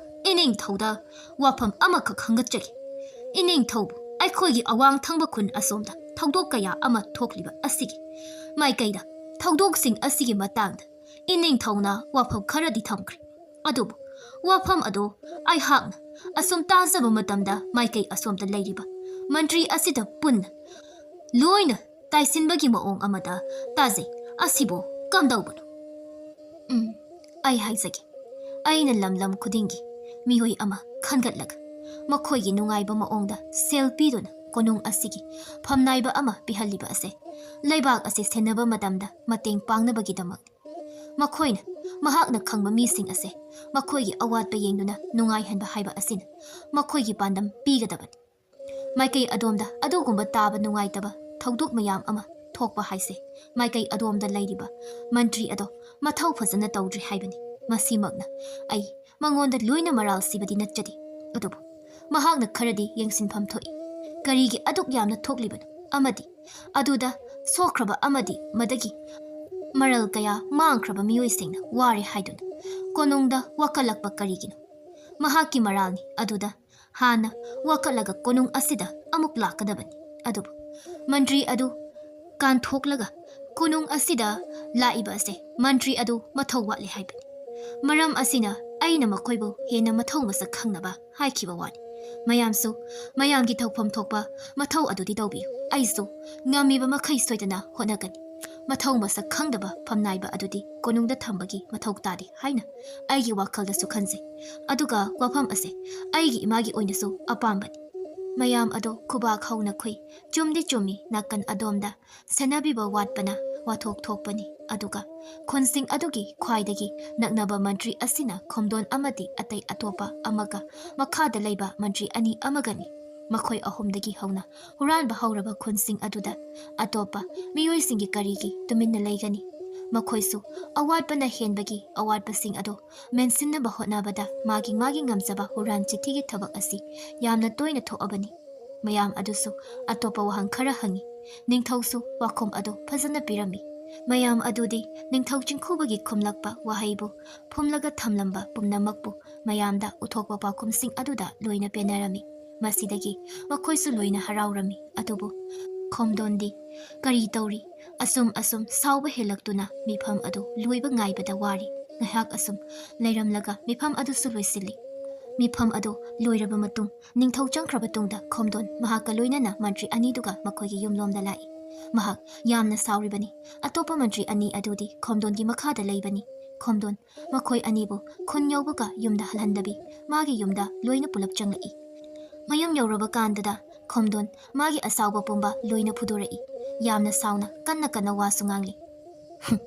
ꯏꯅꯤꯡꯊꯧꯗ ꯋꯥꯐꯝ ꯑꯃꯈꯛ ꯍꯪꯒꯠꯆꯒꯦ꯫ ꯏꯅꯤꯡꯊꯧꯕꯨ ꯑꯩꯈꯣꯏꯒꯤ ꯑꯋꯥꯡ ꯊꯪꯕ ꯈꯨꯟ ꯑꯁꯣꯝꯗ ꯊꯧꯗꯣꯛ ꯀꯌꯥ ꯑꯃ ꯊꯣꯛꯂꯤꯕ ꯑꯁꯤꯒꯤ ꯃꯥꯏꯀꯩꯗ ꯊꯧꯗꯣꯛꯁꯤꯡ ꯑꯁꯤꯒꯤ ꯃꯇꯥꯡꯗ ꯏꯅꯤꯡꯊꯧꯅ ꯋꯥꯐꯝ ꯈꯔꯗꯤ ꯊꯝꯈ꯭ꯔꯦ꯫ ꯑꯗꯨꯕꯨ ꯋꯥꯐꯝ ꯑꯗꯨ ꯑꯩꯍꯥꯛꯅ ꯑꯁꯨꯝ ꯇꯥꯖꯕ ꯃꯇꯝꯗ ꯃꯥꯏꯀꯩ ꯑꯁꯣꯝꯗ ꯂꯩꯔꯤꯕ ꯃꯟꯇ꯭ꯔꯤ ꯑꯁꯤꯗ ꯄꯨꯟꯅ ꯂꯣꯏꯅ ꯇꯥꯏꯁꯤꯟꯕꯒꯤ ꯃꯑꯣꯡ ꯑꯃꯗ ꯇꯥꯖꯩ꯫ ꯑꯁꯤꯕꯨ ꯀꯝꯗꯧꯕꯅꯣ?" ꯎꯝ, ꯑꯩ ꯍꯥꯏꯖꯒꯦ꯫ ꯑꯩꯅ ꯂꯝ ꯂꯝ ꯈꯨꯗꯤꯡꯒꯤ ꯃꯤꯑꯣꯏ ꯑꯃ ꯈꯟꯒꯠꯂꯒ ꯃꯈꯣꯏꯒꯤ ꯅꯨꯡꯉꯥꯏꯕ ꯃꯑꯣꯡꯗ ꯁꯦꯜ ꯄꯤꯗꯨꯅ ꯀꯣꯅꯨꯡ ꯑꯁꯤꯒꯤ ꯐꯝꯅꯥꯏꯕ ꯑꯃ ꯄꯤꯍꯜꯂꯤꯕ ꯑꯁꯦ ꯂꯩꯕꯥꯛ ꯑꯁꯤ ꯁꯦꯟꯅꯕ ꯃꯇꯝꯗ ꯃꯇꯦꯡ ꯄꯥꯡꯅꯕꯒꯤꯗꯃꯛꯅꯤ꯫ ꯃꯈꯣꯏꯅ ꯃꯍꯥꯛꯅ ꯈꯪꯕ ꯃꯤꯁꯤꯡ ꯑꯁꯦ ꯃꯈꯣꯏꯒꯤ ꯑꯋꯥꯠꯄ ꯌꯦꯡꯗꯨꯅ ꯅꯨꯡꯉꯥꯏꯍꯟꯕ ꯍꯥꯏꯕ ꯑꯁꯤꯅ ꯃꯈꯣꯏꯒꯤ ꯄꯥꯟꯗꯝ ꯄꯤꯒꯗꯕꯅꯤ꯫ ꯃꯥꯏꯀꯩ ꯑꯗꯣꯝꯗ ꯑꯗꯨꯒꯨꯝꯕ ꯇꯥꯕ ꯅꯨꯡꯉꯥꯏꯇꯕ ꯊꯧꯗꯣꯛ ꯃꯌꯥꯝ ꯑꯃ ꯊꯣꯛꯄ ꯍꯥꯏꯁꯦ ꯃꯥꯏꯀꯩ ꯑꯗꯣꯝꯗ ꯂꯩꯔꯤꯕ ꯃꯟꯇ꯭ꯔꯤ ꯑꯗꯣ ꯃꯊꯧ ꯐꯖꯅ ꯇꯧꯗ꯭ꯔꯤ ꯍꯥꯏꯕꯅꯤ꯫ ꯃꯁꯤꯃꯛꯅ ꯑꯩ ꯃꯉꯣꯟꯗ ꯂꯣꯏꯅ ꯃꯔꯥꯜ ꯁꯤꯕꯗꯤ ꯅꯠꯆꯗꯦ꯫ ꯑꯗꯨꯕꯨ ꯃꯍꯥꯛꯅ ꯈꯔꯗꯤ ꯌꯦꯡꯁꯤꯟꯐꯝ ꯊꯣꯛꯏ꯫ ꯀꯔꯤꯒꯤ ꯑꯗꯨꯛ ꯌꯥꯝꯅ ꯊꯣꯛꯂꯤꯕꯅꯣ? ꯑꯃꯗꯤ ꯑꯗꯨꯗ ꯁꯣꯛꯈ꯭ꯔꯕ ꯑꯃꯗꯤ ꯃꯗꯒꯤ ꯃꯔꯜ ꯀꯌꯥ ꯃꯥꯡꯈ꯭ꯔꯕ ꯃꯤꯑꯣꯏꯁꯤꯡꯅ ꯋꯥꯔꯦ ꯍꯥꯏꯗꯨꯅ ꯀꯣꯅꯨꯡꯗ ꯋꯥꯀꯠꯂꯛꯄ ꯀꯔꯤꯒꯤꯅꯣ? ꯃꯍꯥꯛꯀꯤ ꯃꯔꯥꯜꯅꯤ꯫ ꯑꯗꯨꯗ ꯍꯥꯟꯅ ꯋꯥꯀꯠꯂꯒ ꯀꯣꯅꯨꯡ ꯑꯁꯤꯗ ꯑꯃꯨꯛ ꯂꯥꯛꯀꯗꯕꯅꯤ꯫ ꯑꯗꯨꯕꯨ ꯃꯟꯇ꯭ꯔꯤ ꯑꯗꯨ ꯀꯥꯟꯊꯣꯛꯂꯒ ꯀꯣꯅꯨꯡ ꯑꯁꯤꯗ ꯂꯥꯛꯏꯕ ꯑꯁꯦ ꯃꯟꯇ꯭ꯔꯤ ꯑꯗꯨ ꯃꯊꯧ ꯋꯥꯠꯂꯤ ꯍꯥꯏꯕꯅꯤ꯫ ꯃꯔꯝ ꯑꯁꯤꯅ ꯑꯩꯅ ꯃꯈꯣꯏꯕꯨ ꯍꯦꯟꯅ ꯃꯊꯧ ꯃꯁꯛ ꯈꯪꯅꯕ ꯍꯥꯏꯈꯤꯕ ꯋꯥꯅꯤ꯫ ꯃꯌꯥꯝꯁꯨ ꯃꯌꯥꯝꯒꯤ ꯇꯧꯐꯝ ꯊꯣꯛꯄ ꯃꯊꯧ ꯑꯗꯨꯗꯤ ꯇꯧꯕꯤꯌꯨ꯫ ꯑꯩꯁꯨ ꯉꯝꯃꯤꯕ ꯃꯈꯩ ꯁꯣꯏꯗꯅ ꯍꯣꯠꯅꯒꯅꯤ꯫ ꯃꯊꯧ ꯃꯁꯛ ꯈꯪꯗꯕ ꯐꯝꯅꯥꯏꯕ ꯑꯗꯨꯗꯤ ꯀꯣꯅꯨꯡꯗ ꯊꯝꯕꯒꯤ ꯃꯊꯧ ꯇꯥꯗꯦ ꯍꯥꯏꯅ ꯑꯩꯒꯤ ꯋꯥꯈꯜꯗꯁꯨ ꯈꯟꯖꯩ꯫ ꯑꯗꯨꯒ ꯋꯥꯐꯝ ꯑꯁꯦ ꯑꯩꯒꯤ ꯏꯃꯥꯒꯤ ꯑꯣꯏꯅꯁꯨ ꯑꯄꯥꯝꯕꯅꯤ꯫ ꯃꯌꯥꯝ ꯑꯗꯣ ꯈꯨꯕꯥꯛ ꯍꯧꯅ ꯈꯨꯏ꯫ ꯆꯨꯝꯗꯤ ꯆꯨꯝꯃꯤ, ꯅꯥꯀꯟ ꯑꯗꯣꯝꯗ ꯁꯦꯟꯅꯕꯤꯕ ꯋꯥꯠꯄꯅ ꯋꯥꯊꯣꯛ ꯊꯣꯛꯄꯅꯤ꯫ ꯑꯗꯨꯒ ꯈꯨꯟꯁꯤꯡ ꯑꯗꯨꯒꯤ ꯈ꯭ꯋꯥꯏꯗꯒꯤ ꯅꯛꯅꯕ ꯃꯟꯇ꯭ꯔꯤ ꯑꯁꯤꯅ ꯈꯣꯝꯗꯣꯟ ꯑꯃꯗꯤ ꯑꯇꯩ ꯑꯇꯣꯞꯄ ꯑꯃꯒ ꯃꯈꯥꯗ ꯂꯩꯕ ꯃꯟꯇ꯭ꯔꯤ ꯑꯅꯤ ꯑꯃꯒꯅꯤ꯫ ꯃꯈꯣꯏ ꯑꯍꯨꯝꯗꯒꯤ ꯍꯧꯅ ꯍꯨꯔꯥꯟꯕ ꯍꯧꯔꯕ ꯈꯨꯟꯁꯤꯡ ꯑꯗꯨꯗ ꯑꯇꯣꯞꯄ ꯃꯤꯑꯣꯏꯁꯤꯡꯒꯤ ꯀꯔꯤꯒꯤ ꯇꯨꯃꯤꯟꯅ ꯂꯩꯒꯅꯤ? ꯃꯈꯣꯏꯁꯨ ꯑꯋꯥꯠꯄꯅ ꯍꯦꯟꯕꯒꯤ ꯑꯋꯥꯠꯄꯁꯤꯡ ꯑꯗꯨ ꯃꯦꯟꯁꯤꯟꯅꯕ ꯍꯣꯠꯅꯕꯗ ꯃꯥꯒꯤ ꯃꯥꯒꯤ ꯉꯝꯖꯕ ꯍꯨꯔꯥꯟ ꯆꯤꯊꯤꯒꯤ ꯊꯕꯛ ꯑꯁꯤ ꯌꯥꯝꯅ ꯇꯣꯏꯅ ꯊꯣꯛꯑꯕꯅꯤ꯫ ꯃꯌꯥꯝ ꯑꯗꯨꯁꯨ ꯑꯇꯣꯞꯄ ꯋꯥꯍꯪ ꯈꯔ ꯍꯪꯉꯤ꯫ ꯅꯤꯡꯊꯧꯁꯨ ꯋꯥꯈꯨꯝ ꯑꯗꯨ ꯐꯖꯅ ꯄꯤꯔꯝꯃꯤ꯫ ꯃꯌꯥꯝ ꯑꯗꯨꯗꯤ ꯅꯤꯡꯊꯧ ꯆꯤꯡꯈꯨꯕꯒꯤ ꯈꯨꯝꯂꯛꯄ ꯋꯥꯍꯩꯕꯨ ꯐꯨꯝꯂꯒ ꯊꯝꯂꯝꯕ ꯄꯨꯝꯅꯃꯛꯄꯨ ꯃꯌꯥꯝꯗ ꯎꯊꯣꯛꯄ ꯄꯥꯎꯈꯨꯝꯁꯤꯡ ꯑꯗꯨꯗ ꯂꯣꯏꯅ ꯄꯦꯟꯅꯔꯝꯃꯤ꯫ ꯃꯁꯤꯗꯒꯤ ꯃꯈꯣꯏꯁꯨ ꯂꯣꯏꯅ ꯍꯔꯥꯎꯔꯝꯃꯤ꯫ ꯑꯗꯨꯕꯨ ꯈꯣꯝꯗꯣꯟꯗꯤ ꯀꯔꯤ ꯇꯧꯔꯤ? ꯑꯁꯨꯝ ꯑꯁꯨꯝ ꯁꯥꯎꯕ ꯍꯦꯜꯂꯛꯇꯨꯅ ꯃꯤꯐꯝ ꯑꯗꯨ ꯂꯣꯏꯕ ꯉꯥꯏꯕꯗ ꯋꯥꯔꯤ꯫ ꯉꯥꯏꯍꯥꯛ ꯑꯁꯨꯝ ꯂꯩꯔꯝꯂꯒ ꯃꯤꯐꯝ ꯑꯗꯨꯁꯨ ꯂꯣꯏꯁꯤꯜꯂꯤ꯫ ꯃꯤꯐꯝ ꯑꯗꯨ ꯂꯣꯏꯔꯕ ꯃꯇꯨꯡ, ꯅꯤꯡꯊꯧ ꯆꯪꯈ꯭ꯔꯕ ꯇꯨꯡꯗ ꯈꯣꯝꯗꯣꯟ ꯃꯍꯥꯛꯀ ꯂꯣꯏꯅꯅ ꯃꯟꯇ꯭ꯔꯤ ꯑꯅꯤꯗꯨꯒ ꯃꯈꯣꯏꯒꯤ ꯌꯨꯝꯂꯣꯝꯗ ꯂꯥꯛꯏ꯫ ꯃꯍꯥꯛ ꯌꯥꯝꯅ ꯁꯥꯎꯔꯤꯕꯅꯤ꯫ ꯑꯇꯣꯞꯄ ꯃꯟꯇ꯭ꯔꯤ ꯑꯅꯤ ꯑꯗꯨꯗꯤ ꯈꯣꯝꯗꯣꯟꯒꯤ ꯃꯈꯥꯗ ꯂꯩꯕꯅꯤ꯫ ꯈꯣꯝꯗꯣꯟ ꯃꯈꯣꯏ ꯑꯅꯤꯕꯨ ꯈꯨꯟ ꯌꯧꯕꯒ ꯌꯨꯝꯗ ꯍꯜꯍꯟꯗꯕꯤ ꯃꯥꯒꯤ ꯌꯨꯝꯗ ꯂꯣꯏꯅ ꯄꯨꯂꯞ ꯆꯪꯂꯛꯏ꯫ ꯃꯌꯨꯝ ꯌꯧꯔꯕ ꯀꯥꯟꯗꯗ ꯈꯣꯝꯗꯣꯟ ꯃꯥꯒꯤ ꯑꯁꯥꯎꯕ ꯄꯨꯝꯕ ꯂꯣꯏꯅ ꯐꯨꯗꯣꯔꯛꯏ꯫ ꯌꯥꯝꯅ ꯁꯥꯎꯅ ꯀꯟꯅ ꯀꯟꯅ ꯋꯥꯁꯨ ꯉꯥꯡꯂꯤ꯫ "ꯍꯨꯝ,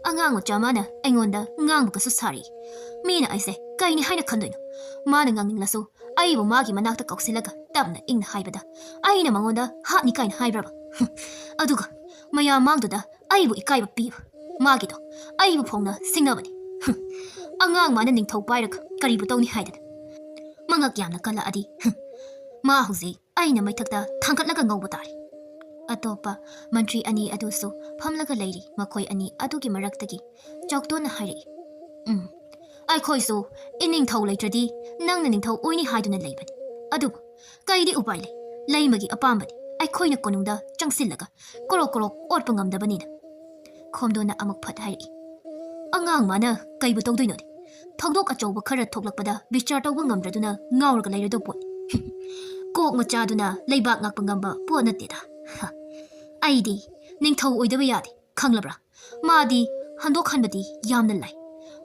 ꯑꯉꯥꯡ ꯃꯆꯥ ꯃꯥꯅ ꯑꯩꯉꯣꯟꯗ ꯉꯥꯡꯕꯒꯁꯨ ꯁꯥꯔꯤ꯫ ꯃꯤꯅ ꯑꯩꯁꯦ ꯀꯩꯅꯤ ꯍꯥꯏꯅ ꯈꯟꯗꯣꯏꯅꯣ? ꯃꯥꯅ ꯉꯥꯡꯅꯤꯡꯂꯁꯨ ꯑꯩꯕꯨ ꯃꯥꯒꯤ ꯃꯅꯥꯛꯇ ꯀꯧꯁꯤꯜꯂꯒ ꯇꯞꯅ ꯏꯪꯅ ꯍꯥꯏꯕꯗ ꯑꯩꯅ ꯃꯉꯣꯟꯗ ꯍꯥꯠꯅꯤ ꯀꯥꯏꯅ ꯍꯥꯏꯕ꯭ꯔꯕ? ꯍꯨꯝ, ꯑꯗꯨꯒ ꯃꯌꯥꯝ ꯃꯥꯡꯗꯨꯗ ꯑꯩꯕꯨ ꯏꯀꯥꯏꯕ ꯄꯤꯕ꯫ ꯃꯥꯒꯤꯗꯣ ꯑꯩꯕꯨ ꯐꯥꯎꯅ ꯁꯤꯡꯅꯕꯅꯤ꯫ ꯍꯨꯝ, ꯑꯉꯥꯡ ꯃꯥꯅ ꯅꯤꯡꯊꯧ ꯄꯥꯏꯔꯒ ꯀꯔꯤꯕꯨ ꯇꯧꯅꯤ ꯍꯥꯏꯗꯅ? ꯃꯉꯛ ꯌꯥꯝꯅ ꯀꯜꯂꯛꯑꯗꯤ, ꯍꯨꯝ, ꯃꯥ ꯍꯧꯖꯤꯛ ꯑꯩꯅ ꯃꯩꯊꯛꯇ ꯊꯥꯡꯒꯠꯂꯒ ꯉꯧꯕ ꯇꯥꯔꯦ꯫ ꯑꯇꯣꯞꯄ ꯃꯟꯇ꯭ꯔꯤ ꯑꯅꯤ ꯑꯗꯨꯁꯨ ꯐꯝꯂꯒ ꯂꯩꯔꯤ꯫ ꯃꯈꯣꯏ ꯑꯅꯤ ꯑꯗꯨꯒꯤ ꯃꯔꯛꯇꯒꯤ ꯆꯥꯎꯇꯣꯟꯅ ꯍꯥꯏꯔꯛꯏ, "ꯎꯝ, ꯑꯩꯈꯣꯏꯁꯨ ꯏꯅꯤꯡꯊꯧ ꯂꯩꯇ꯭ꯔꯗꯤ ꯅꯪꯅ ꯅꯤꯡꯊꯧ ꯑꯣꯏꯅꯤ ꯍꯥꯏꯗꯨꯅ ꯂꯩꯕꯅꯤ꯫ ꯑꯗꯨꯕꯨ ꯀꯩꯗꯤ ꯎꯄꯥꯏ ꯂꯩ? ꯂꯩꯃꯒꯤ ꯑꯄꯥꯝꯕꯅꯤ꯫ ꯑꯩꯈꯣꯏꯅ ꯀꯣꯅꯨꯡꯗ ꯆꯪꯁꯤꯜꯂꯒ ꯀꯣꯔꯣꯛ ꯀꯣꯔꯣꯛ ꯑꯣꯠꯄ ꯉꯝꯗꯕꯅꯤꯅ꯫" ꯈꯣꯝꯗꯣꯟꯅ ꯑꯃꯨꯛ ꯐꯠ ꯍꯥꯏꯔꯛꯏ, "ꯑꯉꯥꯡ ꯃꯥꯅ ꯀꯩꯕꯨ ꯇꯧꯗꯣꯏꯅꯣꯅꯦ? ꯊꯧꯗꯣꯛ ꯑꯆꯧꯕ ꯈꯔ ꯊꯣꯛꯂꯛꯄꯗ ꯕꯤꯆꯥꯔ ꯇꯧꯕ ꯉꯝꯗ꯭ꯔꯗꯨꯅ ꯉꯥꯎꯔꯒ ꯂꯩꯔꯗꯧ ꯄꯣꯠꯅꯤ꯫ ꯀꯣꯛ ꯃꯆꯥꯗꯨꯅ ꯂꯩꯕꯥꯛ ꯉꯥꯛꯄ ꯉꯝꯕ ꯄꯣꯠ ꯅꯠꯇꯦꯗ꯫ ꯍ, ꯑꯩꯗꯤ ꯅꯤꯡꯊꯧ ꯑꯣꯏꯗꯕ ꯌꯥꯗꯦ, ꯈꯪꯂꯕ꯭ꯔꯥ? ꯃꯥꯗꯤ ꯍꯟꯗꯣꯛꯍꯟꯕꯗꯤ ꯌꯥꯝꯅ ꯂꯥꯏ꯫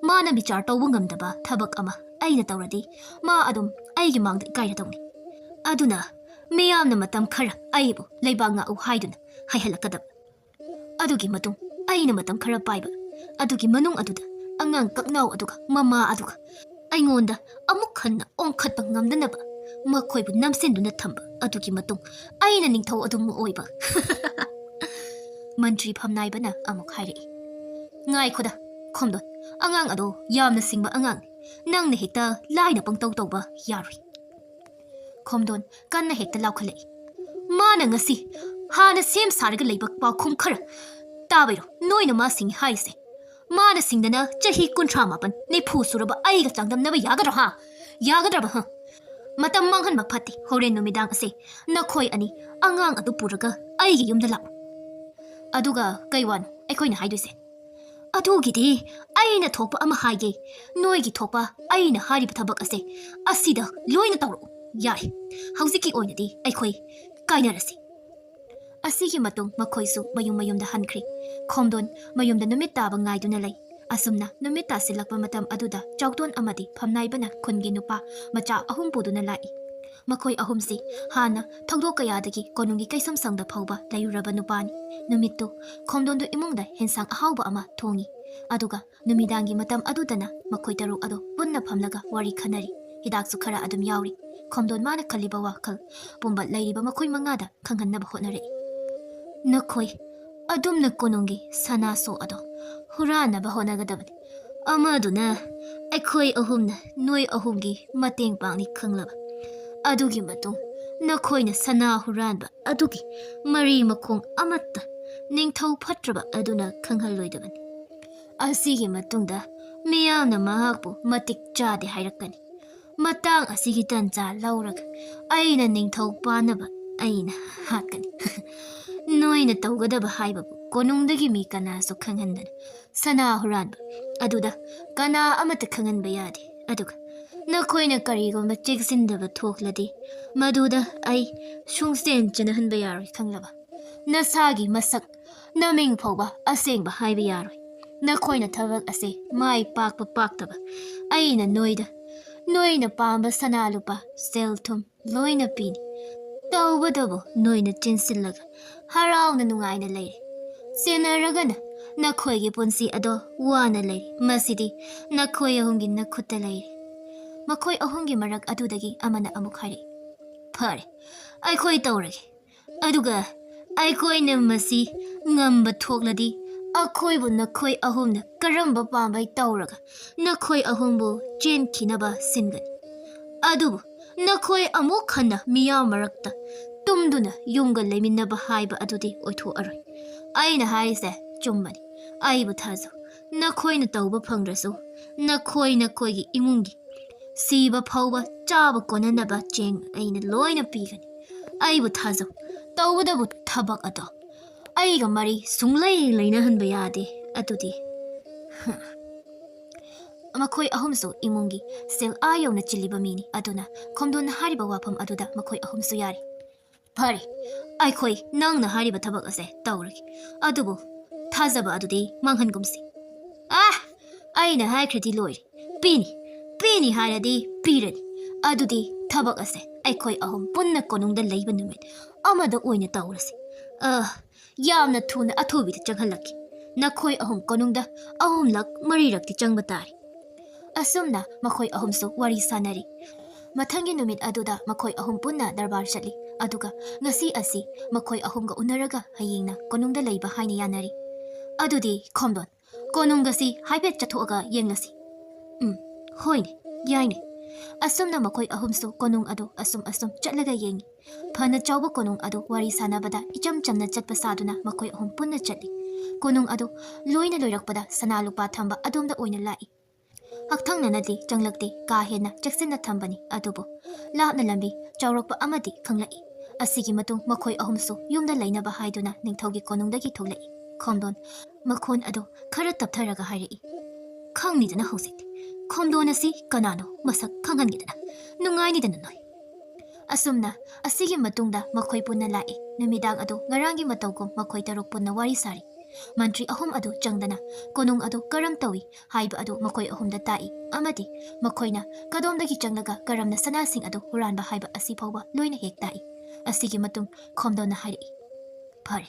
ꯃꯥꯅ ꯕꯤꯆꯥꯔ ꯇꯧꯕ ꯉꯝꯗꯕ ꯊꯕꯛ ꯑꯃ ꯑꯩꯅ ꯇꯧꯔꯗꯤ ꯃꯥ ꯑꯗꯨꯝ ꯑꯩꯒꯤ ꯃꯥꯡꯗ ꯏꯀꯥꯏꯔꯗꯧꯅꯤ꯫ ꯑꯗꯨꯅ ꯃꯤꯌꯥꯝꯅ ꯃꯇꯝ ꯈꯔ ꯑꯩꯕꯨ ꯂꯩꯕꯥꯛ ꯉꯥꯛꯎ ꯍꯥꯏꯗꯨꯅ ꯍꯥꯏꯍꯜꯂꯛꯀꯗꯕ꯫ ꯑꯗꯨꯒꯤ ꯃꯇꯨꯡ ꯑꯩꯅ ꯃꯇꯝ ꯈꯔ ꯄꯥꯏꯕ꯫ ꯑꯗꯨꯒꯤ ꯃꯅꯨꯡ ꯑꯗꯨꯗ ꯑꯉꯥꯡ ꯀꯛꯅꯥꯎ ꯑꯗꯨꯒ ꯃꯃꯥ ꯑꯗꯨꯒ ꯑꯩꯉꯣꯟꯗ ꯑꯃꯨꯛ ꯍꯟꯅ ꯑꯣꯟꯈꯠꯄ ꯉꯝꯗꯅꯕ ꯃꯈꯣꯏꯕꯨ ꯅꯝꯁꯤꯟꯗꯨꯅ ꯊꯝꯕ꯫ ꯑꯗꯨꯒꯤ ꯃꯇꯨꯡ ꯑꯩꯅ ꯅꯤꯡꯊꯧ ꯑꯗꯨꯝ ꯑꯣꯏꯕ꯫" ꯃꯟꯇ꯭ꯔꯤ ꯐꯝꯅꯥꯏꯕꯅ ꯑꯃꯨꯛ ꯍꯥꯏꯔꯛꯏ, "ꯉꯥꯏꯈꯣꯗ, ꯈꯣꯝꯗꯣꯟ, ꯑꯉꯥꯡ ꯑꯗꯣ ꯌꯥꯝꯅ ꯁꯤꯡꯕ ꯑꯉꯥꯡꯅꯤ꯫ ꯅꯪꯅ ꯍꯦꯛꯇ ꯂꯥꯏꯅ ꯄꯪꯇꯧ ꯇꯧꯕ ꯌꯥꯔꯣꯏ꯫" ꯈꯣꯝꯗꯣꯟ ꯀꯟꯅ ꯍꯦꯛꯇ ꯂꯥꯎꯈꯠꯂꯛꯏ, "ꯃꯥꯅ ꯉꯁꯤ ꯍꯥꯟꯅ ꯁꯦꯝ ꯁꯥꯔꯒ ꯂꯩꯕ ꯄꯥꯎꯈꯨꯝ ꯈꯔ ꯇꯥꯕꯩꯔꯣ ꯅꯣꯏꯅ ꯃꯥ ꯁꯤꯡꯉꯤ ꯍꯥꯏꯔꯤꯁꯦ? ꯃꯥꯅ ꯁꯤꯡꯗꯅ ꯆꯍꯤ ꯀꯨꯟꯊ꯭ꯔꯥ ꯃꯥꯄꯟ, ꯅꯤꯐꯨ ꯁꯨꯔꯕ ꯑꯩꯒ ꯆꯥꯡꯗꯝꯅꯕ ꯌꯥꯒꯗ꯭ꯔꯣ, ꯍꯥ? ꯌꯥꯒꯗ꯭ꯔꯕ, ꯍ? ꯃꯇꯝ ꯃꯥꯡꯍꯟꯕ ꯐꯠꯇꯦ꯫ ꯍꯣꯔꯦꯟ ꯅꯨꯃꯤꯗꯥꯡ ꯑꯁꯦ ꯅꯈꯣꯏ ꯑꯅꯤ ꯑꯉꯥꯡ ꯑꯗꯨ ꯄꯨꯔꯒ ꯑꯩꯒꯤ ꯌꯨꯝꯗ ꯂꯥꯛꯎ꯫ ꯑꯗꯨꯒ ꯀꯩ ꯋꯥꯅꯣ ꯑꯩꯈꯣꯏꯅ ꯍꯥꯏꯗꯣꯏꯁꯦ? ꯑꯗꯨꯒꯤꯗꯤ ꯑꯩꯅ ꯊꯣꯛꯄ ꯑꯃ ꯍꯥꯏꯒꯦ꯫ ꯅꯣꯏꯒꯤ ꯊꯣꯛꯄ ꯑꯩꯅ ꯍꯥꯏꯔꯤꯕ ꯊꯕꯛ ꯑꯁꯦ ꯑꯁꯤꯗ ꯂꯣꯏꯅ ꯇꯧꯔꯛꯎ꯫ ꯌꯥꯔꯦ, ꯍꯧꯖꯤꯛꯀꯤ ꯑꯣꯏꯅꯗꯤ ꯑꯩꯈꯣꯏ ꯀꯥꯏꯅꯔꯁꯤ꯫" ꯑꯁꯤꯒꯤ ꯃꯇꯨꯡ ꯃꯈꯣꯏꯁꯨ ꯃꯌꯨꯝ ꯃꯌꯨꯝꯗ ꯍꯟꯈ꯭ꯔꯦ꯫ ꯈꯣꯝꯗꯣꯟ ꯃꯌꯨꯝꯗ ꯅꯨꯃꯤꯠ ꯇꯥꯕ ꯉꯥꯏꯗꯨꯅ ꯂꯩ꯫ ꯑꯁꯨꯝꯅ ꯅꯨꯃꯤꯠ ꯇꯥꯁꯤꯜꯂꯛꯄ ꯃꯇꯝ ꯑꯗꯨꯗ ꯆꯥꯎꯇꯣꯟ ꯑꯃꯗꯤ ꯐꯝꯅꯥꯏꯕꯅ ꯈꯨꯟꯒꯤ ꯅꯨꯄꯥ ꯃꯆꯥ ꯑꯍꯨꯝ ꯄꯨꯗꯨꯅ ꯂꯥꯛꯏ꯫ ꯃꯈꯣꯏ ꯑꯍꯨꯝꯁꯤ ꯍꯥꯟꯅ ꯊꯧꯗꯣꯛ ꯀꯌꯥꯗꯒꯤ ꯀꯣꯅꯨꯡꯒꯤ ꯀꯩꯁꯨꯝ ꯁꯪꯗ ꯐꯥꯎꯕ ꯂꯩꯔꯨꯔꯕ ꯅꯨꯄꯥꯅꯤ꯫ ꯅꯨꯃꯤꯠꯇꯨ ꯈꯣꯝꯗꯣꯟꯗꯨ ꯏꯃꯨꯡꯗ ꯍꯦꯟꯁꯥꯡ ꯑꯍꯥꯎꯕ ꯑꯃ ꯊꯣꯡꯉꯤ꯫ ꯑꯗꯨꯒ ꯅꯨꯃꯤꯗꯥꯡꯒꯤ ꯃꯇꯝ ꯑꯗꯨꯗꯅ ꯃꯈꯣꯏ ꯇꯔꯨꯛ ꯑꯗꯨ ꯄꯨꯟꯅ ꯐꯝꯂꯒ ꯋꯥꯔꯤ ꯈꯟꯅꯔꯤ꯫ ꯍꯤꯗꯥꯛꯁꯨ ꯈꯔ ꯑꯗꯨꯝ ꯌꯥꯎꯔꯤ꯫ ꯈꯣꯝꯗꯣꯟ ꯃꯥꯅ ꯈꯜꯂꯤꯕ ꯋꯥꯈꯜ ꯄꯨꯝꯕ ꯂꯩꯔꯤꯕ ꯃꯈꯣꯏ ꯃꯉꯥꯗ ꯈꯪꯍꯟꯅꯕ ꯍꯣꯠꯅꯔꯛꯏ꯫ "ꯅꯈꯣꯏ ꯑꯗꯨꯝꯅ ꯀꯣꯅꯨꯡꯒꯤ ꯁꯅꯥ ꯁꯣ ꯑꯗꯣ ꯍꯨꯔꯥꯟꯅꯕ ꯍꯣꯠꯅꯒꯗꯕꯅꯤ꯫ ꯑꯃꯗꯨꯅ ꯑꯩꯈꯣꯏ ꯑꯍꯨꯝꯅ ꯅꯣꯏ ꯑꯍꯨꯝꯒꯤ ꯃꯇꯦꯡ ꯄꯥꯡꯅꯤ ꯈꯪꯂꯕ꯫ ꯑꯗꯨꯒꯤ ꯃꯇꯨꯡ ꯅꯈꯣꯏꯅ ꯁꯅꯥ ꯍꯨꯔꯥꯟꯕ ꯑꯗꯨꯒꯤ ꯃꯔꯤ ꯃꯈꯣꯡ ꯑꯃꯠꯇ ꯅꯤꯡꯊꯧ ꯐꯠꯇ꯭ꯔꯕ ꯑꯗꯨꯅ ꯈꯪꯍꯜꯂꯣꯏꯗꯕꯅꯤ꯫ ꯑꯁꯤꯒꯤ ꯃꯇꯨꯡꯗ ꯃꯤꯌꯥꯝꯅ ꯃꯍꯥꯛꯄꯨ ꯃꯇꯤꯛ ꯆꯥꯗꯦ ꯍꯥꯏꯔꯛꯀꯅꯤ꯫ ꯃꯇꯥꯡ ꯑꯁꯤꯒꯤ ꯇꯟꯖꯥ ꯂꯧꯔꯒ ꯑꯩꯅ ꯅꯤꯡꯊꯧ ꯄꯥꯟꯅꯕ ꯑꯩꯅ ꯍꯥꯠꯀꯅꯤ꯫ ꯅꯣꯏꯅ ꯇꯧꯒꯗꯕ ꯍꯥꯏꯕꯕꯨ ꯀꯣꯅꯨꯡꯗꯒꯤ ꯃꯤ ꯀꯅꯥꯁꯨ ꯈꯪꯍꯟꯗꯅ ꯁꯅꯥ ꯍꯨꯔꯥꯟꯕ ꯑꯗꯨꯗ ꯀꯅꯥ ꯑꯃꯠꯇ ꯈꯪꯍꯟꯕ ꯌꯥꯗꯦ꯫ ꯑꯗꯨꯒ ꯅꯈꯣꯏꯅ ꯀꯔꯤꯒꯨꯝꯕ ꯆꯦꯛꯁꯤꯟꯗꯕ ꯊꯣꯛꯂꯗꯤ ꯃꯗꯨꯗ ꯑꯩ ꯁꯨꯡꯆꯦꯟ ꯆꯦꯟꯍꯟꯕ ꯌꯥꯔꯣꯏ ꯈꯪꯂꯕ꯫ ꯅꯁꯥꯒꯤ ꯃꯁꯛ ꯅꯃꯤꯡ ꯐꯥꯎꯕ ꯑꯁꯦꯡꯕ ꯍꯥꯏꯕ ꯌꯥꯔꯣꯏ꯫ ꯅꯈꯣꯏꯅ ꯊꯕꯛ ꯑꯁꯦ ꯃꯥꯏ ꯄꯥꯛꯄ ꯄꯥꯛꯇꯕ ꯑꯩꯅ ꯅꯣꯏꯗ ꯅꯣꯏꯅ ꯄꯥꯝꯕ ꯁꯅꯥ ꯂꯨꯄꯥ ꯁꯦꯜ ꯊꯨꯝ ꯂꯣꯏꯅ ꯄꯤꯅꯤ꯫ ꯇꯧꯕꯇꯕꯨ ꯅꯣꯏꯅ ꯆꯦꯟꯁꯤꯜꯂꯒ ꯍꯔꯥꯎꯅ ꯅꯨꯡꯉꯥꯏꯅ ꯂꯩꯔꯦ꯫ ꯆꯦꯟꯅꯔꯒꯅ ꯅꯈꯣꯏꯒꯤ ꯄꯨꯟꯁꯤ ꯑꯗꯣ ꯋꯥꯅ ꯂꯩꯔꯦ꯫ ꯃꯁꯤꯗꯤ ꯅꯈꯣꯏ ꯑꯍꯨꯝꯒꯤ ꯅꯈꯨꯠꯇ ꯂꯩꯔꯦ꯫ ꯃꯈꯣꯏ ꯑꯍꯨꯝꯒꯤ ꯃꯔꯛ ꯑꯗꯨꯗꯒꯤ ꯑꯃꯅ ꯑꯃꯨꯛ ꯍꯥꯏꯔꯛꯏ, ꯐꯔꯦ, ꯑꯩꯈꯣꯏ ꯇꯧꯔꯒꯦ꯫ ꯑꯗꯨꯒ ꯑꯩꯈꯣꯏꯅ ꯃꯁꯤ ꯉꯝꯕ ꯊꯣꯛꯂꯗꯤ ꯑꯩꯈꯣꯏꯕꯨ ꯅꯈꯣꯏ ꯑꯍꯨꯝꯅ ꯀꯔꯝꯕ ꯄꯥꯝꯕꯩ ꯇꯧꯔꯒ ꯅꯈꯣꯏ ꯑꯍꯨꯝꯕꯨ ꯆꯦꯟꯈꯤꯅꯕ ꯁꯤꯟꯒꯅꯤ꯫ ꯑꯗꯨꯕꯨ ꯅꯈꯣꯏ ꯑꯃꯨꯛ ꯍꯟꯅ ꯃꯤꯌꯥꯝ ꯃꯔꯛꯇ ꯇꯨꯝꯗꯨꯅ ꯌꯨꯝꯒ ꯂꯩꯃꯤꯟꯅꯕ ꯍꯥꯏꯕ ꯑꯗꯨꯗꯤ ꯑꯣꯏꯊꯣꯛꯑꯔꯣꯏ꯫ ꯑꯩꯅ ꯍꯥꯏꯔꯤꯁꯦ ꯆꯨꯝꯕꯅꯤ꯫ ꯑꯩꯕꯨ ꯊꯥꯖꯧ꯫ ꯅꯈꯣꯏꯅ ꯇꯧꯕ ꯐꯪꯗ꯭ꯔꯁꯨ ꯅꯈꯣꯏ ꯅꯈꯣꯏꯒꯤ ꯏꯃꯨꯡꯒꯤ ꯁꯤꯕ ꯐꯥꯎꯕ ꯆꯥꯕ ꯀꯣꯟꯅꯅꯕ ꯆꯦꯡ ꯑꯩꯅ ꯂꯣꯏꯅ ꯄꯤꯒꯅꯤ꯫ ꯑꯩꯕꯨ ꯊꯥꯖꯧ꯫ ꯇꯧꯕꯇꯕꯨ ꯊꯕꯛ ꯑꯗꯣ ꯑꯩꯒ ꯃꯔꯤ ꯁꯨꯡꯂꯩ ꯂꯩꯅꯍꯟꯕ ꯌꯥꯗꯦ꯫ ꯑꯗꯨꯗꯤ ꯃꯈꯣꯏ ꯑꯍꯨꯝꯁꯨ ꯏꯃꯨꯡꯒꯤ ꯁꯦꯜ ꯑꯥ ꯌꯧꯅ ꯆꯤꯜꯂꯤꯕ ꯃꯤꯅꯤ꯫ ꯑꯗꯨꯅ ꯈꯣꯝꯗꯣꯟꯅ ꯍꯥꯏꯔꯤꯕ ꯋꯥꯐꯝ ꯑꯗꯨꯗ ꯃꯈꯣꯏ ꯑꯍꯨꯝꯁꯨ ꯌꯥꯔꯤ꯫ ꯐꯔꯦ, ꯑꯩꯈꯣꯏ ꯅꯪꯅ ꯍꯥꯏꯔꯤꯕ ꯊꯕꯛ ꯑꯁꯦ ꯇꯧꯔꯒꯦ꯫ ꯑꯗꯨꯕꯨ ꯊꯥꯖꯕ ꯑꯗꯨꯗꯤ ꯃꯥꯡꯍꯟꯒꯨꯝꯁꯤ꯫ ꯑꯥ! ꯑꯩꯅ ꯍꯥꯏꯈ꯭ꯔꯗꯤ ꯂꯣꯏꯔꯦ꯫ ꯄꯤꯅꯤ, ꯄꯤꯅꯤ ꯍꯥꯏꯔꯗꯤ ꯄꯤꯔꯅꯤ꯫ ꯑꯗꯨꯗꯤ ꯊꯕꯛ ꯑꯁꯦ ꯑꯩꯈꯣꯏ ꯑꯍꯨꯝ ꯄꯨꯟꯅ ꯀꯣꯅꯨꯡꯗ ꯂꯩꯕ ꯅꯨꯃꯤꯠ ꯑꯃꯗ ꯑꯣꯏꯅ ꯇꯧꯔꯁꯤ꯫ ꯑ, ꯌꯥꯝꯅ ꯊꯨꯅ ꯑꯊꯨꯕꯤꯗ ꯆꯪꯍꯜꯂꯛꯈꯤ꯫ ꯅꯈꯣꯏ ꯑꯍꯨꯝ ꯀꯣꯅꯨꯡꯗ ꯑꯍꯨꯝꯂꯛ ꯃꯔꯤꯔꯛꯇꯤ ꯆꯪꯕ ꯇꯥꯔꯦ꯫ ꯑꯁꯨꯝꯅ ꯃꯈꯣꯏ ꯑꯍꯨꯝꯁꯨ ꯋꯥꯔꯤ ꯁꯥꯅꯔꯤ꯫ ꯃꯊꯪꯒꯤ ꯅꯨꯃꯤꯠ ꯑꯗꯨꯗ ꯃꯈꯣꯏ ꯑꯍꯨꯝ ꯄꯨꯟꯅ ꯗꯔꯕꯥꯔ ꯆꯠꯂꯤ꯫ ꯑꯗꯨꯒ ꯉꯁꯤ ꯑꯁꯤ ꯃꯈꯣꯏ ꯑꯍꯨꯝꯒ ꯎꯅꯔꯒ ꯍꯌꯦꯡꯅ ꯀꯣꯅꯨꯡꯗ ꯂꯩꯕ ꯍꯥꯏꯅ ꯌꯥꯅꯔꯤ꯫ ꯑꯗꯨꯗꯤ ꯈꯣꯝꯗꯣꯟ, ꯀꯣꯅꯨꯡꯒꯁꯤ ꯍꯥꯏꯐꯦꯠ ꯆꯠꯊꯣꯛꯑꯒ ꯌꯦꯡꯂꯁꯤ꯫ "ꯎꯝ, ꯍꯣꯏꯅꯦ, ꯌꯥꯏꯅꯦ"꯫ ꯑꯁꯨꯝꯅ ꯃꯈꯣꯏ ꯑꯍꯨꯝꯁꯨ ꯀꯣꯅꯨꯡ ꯑꯗꯨ ꯑꯁꯨꯝ ꯑꯁꯨꯝ ꯆꯠꯂꯒ ꯌꯦꯡꯉꯤ꯫ ꯐꯅ ꯆꯥꯎꯕ ꯀꯣꯅꯨꯡ ꯑꯗꯨ ꯋꯥꯔꯤ ꯁꯥꯟꯅꯕꯗ ꯏꯆꯝ ꯆꯝꯅ ꯆꯠꯄ ꯁꯥꯗꯨꯅ ꯃꯈꯣꯏ ꯑꯍꯨꯝ ꯄꯨꯟꯅ ꯆꯠꯂꯤ꯫ ꯀꯣꯅꯨꯡ ꯑꯗꯨ ꯂꯣꯏꯅ ꯂꯣꯏꯔꯛꯄꯗ ꯁꯅꯥ ꯂꯨꯄꯥ ꯊꯝꯕ ꯑꯗꯣꯝꯗ ꯑꯣꯏꯅ ꯂꯥꯛꯏ꯫ ꯍꯛꯊꯪꯅꯅꯗꯤ ꯆꯪꯂꯛꯇꯦ, ꯀꯥ ꯍꯦꯟꯅ ꯆꯦꯛꯁꯤꯟꯅ ꯊꯝꯕꯅꯤ꯫ ꯑꯗꯨꯕꯨ ꯂꯥꯞꯅ ꯂꯝꯕꯤ ꯆꯥꯎꯔꯛꯄ ꯑꯃꯗꯤ ꯈꯪꯂꯛꯏ꯫ ꯑꯁꯤꯒꯤ ꯃꯇꯨꯡ ꯃꯈꯣꯏ ꯑꯍꯨꯝꯁꯨ ꯌꯨꯝꯗ ꯂꯩꯅꯕ ꯍꯥꯏꯗꯨꯅ ꯅꯤꯡꯊꯧꯒꯤ ꯀꯣꯅꯨꯡꯗꯒꯤ ꯊꯣꯛꯂꯛꯏ꯫ ꯈꯣꯝꯗꯣꯟ ꯃꯈꯣꯟ ꯑꯗꯨ ꯈꯔ ꯇꯞꯊꯔꯒ ꯍꯥꯏꯔꯛꯏ, "ꯈꯪꯂꯤꯗꯅ ꯍꯧꯖꯤꯛꯇꯤ꯫ ꯈꯣꯝꯗꯣꯟ ꯑꯁꯤ ꯀꯅꯥꯅꯣ? ꯃꯁꯛ ꯈꯪꯍꯟꯒꯦꯗꯅ꯫ ꯅꯨꯡꯉꯥꯏꯅꯤꯗꯅ ꯅꯣꯏ"꯫ ꯑꯁꯨꯝꯅ ꯑꯁꯤꯒꯤ ꯃꯇꯨꯡꯗ ꯃꯈꯣꯏ ꯄꯨꯟꯅ ꯂꯥꯛꯏ꯫ ꯅꯨꯃꯤꯗꯥꯡ ꯑꯗꯨ ꯉꯔꯥꯡꯒꯤ ꯃꯇꯧꯒꯨꯝ ꯃꯈꯣꯏ ꯇꯔꯨꯛ ꯄꯨꯟꯅ ꯋꯥꯔꯤ ꯁꯥꯔꯤ꯫ ꯃꯟꯇ꯭ꯔꯤ ꯑꯍꯨꯝ ꯑꯗꯨ ꯆꯪꯗꯅ ꯀꯣꯅꯨꯡ ꯑꯗꯨ ꯀꯔꯝ ꯇꯧꯏ ꯍꯥꯏꯕ ꯑꯗꯨ ꯃꯈꯣꯏ ꯑꯍꯨꯝꯗ ꯇꯥꯛꯏ, ꯑꯃꯗꯤ ꯃꯈꯣꯏꯅ ꯀꯗꯣꯝꯗꯒꯤ ꯆꯪꯂꯒ ꯀꯔꯝꯅ ꯁꯅꯥꯁꯤꯡ ꯑꯗꯨ ꯍꯨꯔꯥꯟꯕ ꯍꯥꯏꯕ ꯑꯁꯤ ꯐꯥꯎꯕ ꯂꯣꯏꯅ ꯍꯦꯛ ꯇꯥꯛꯏ꯫ ꯑꯁꯤꯒꯤ ꯃꯇꯨꯡ ꯈꯣꯝꯗꯣꯟꯅ ꯍꯥꯏꯔꯛꯏ, "ꯐꯔꯦ,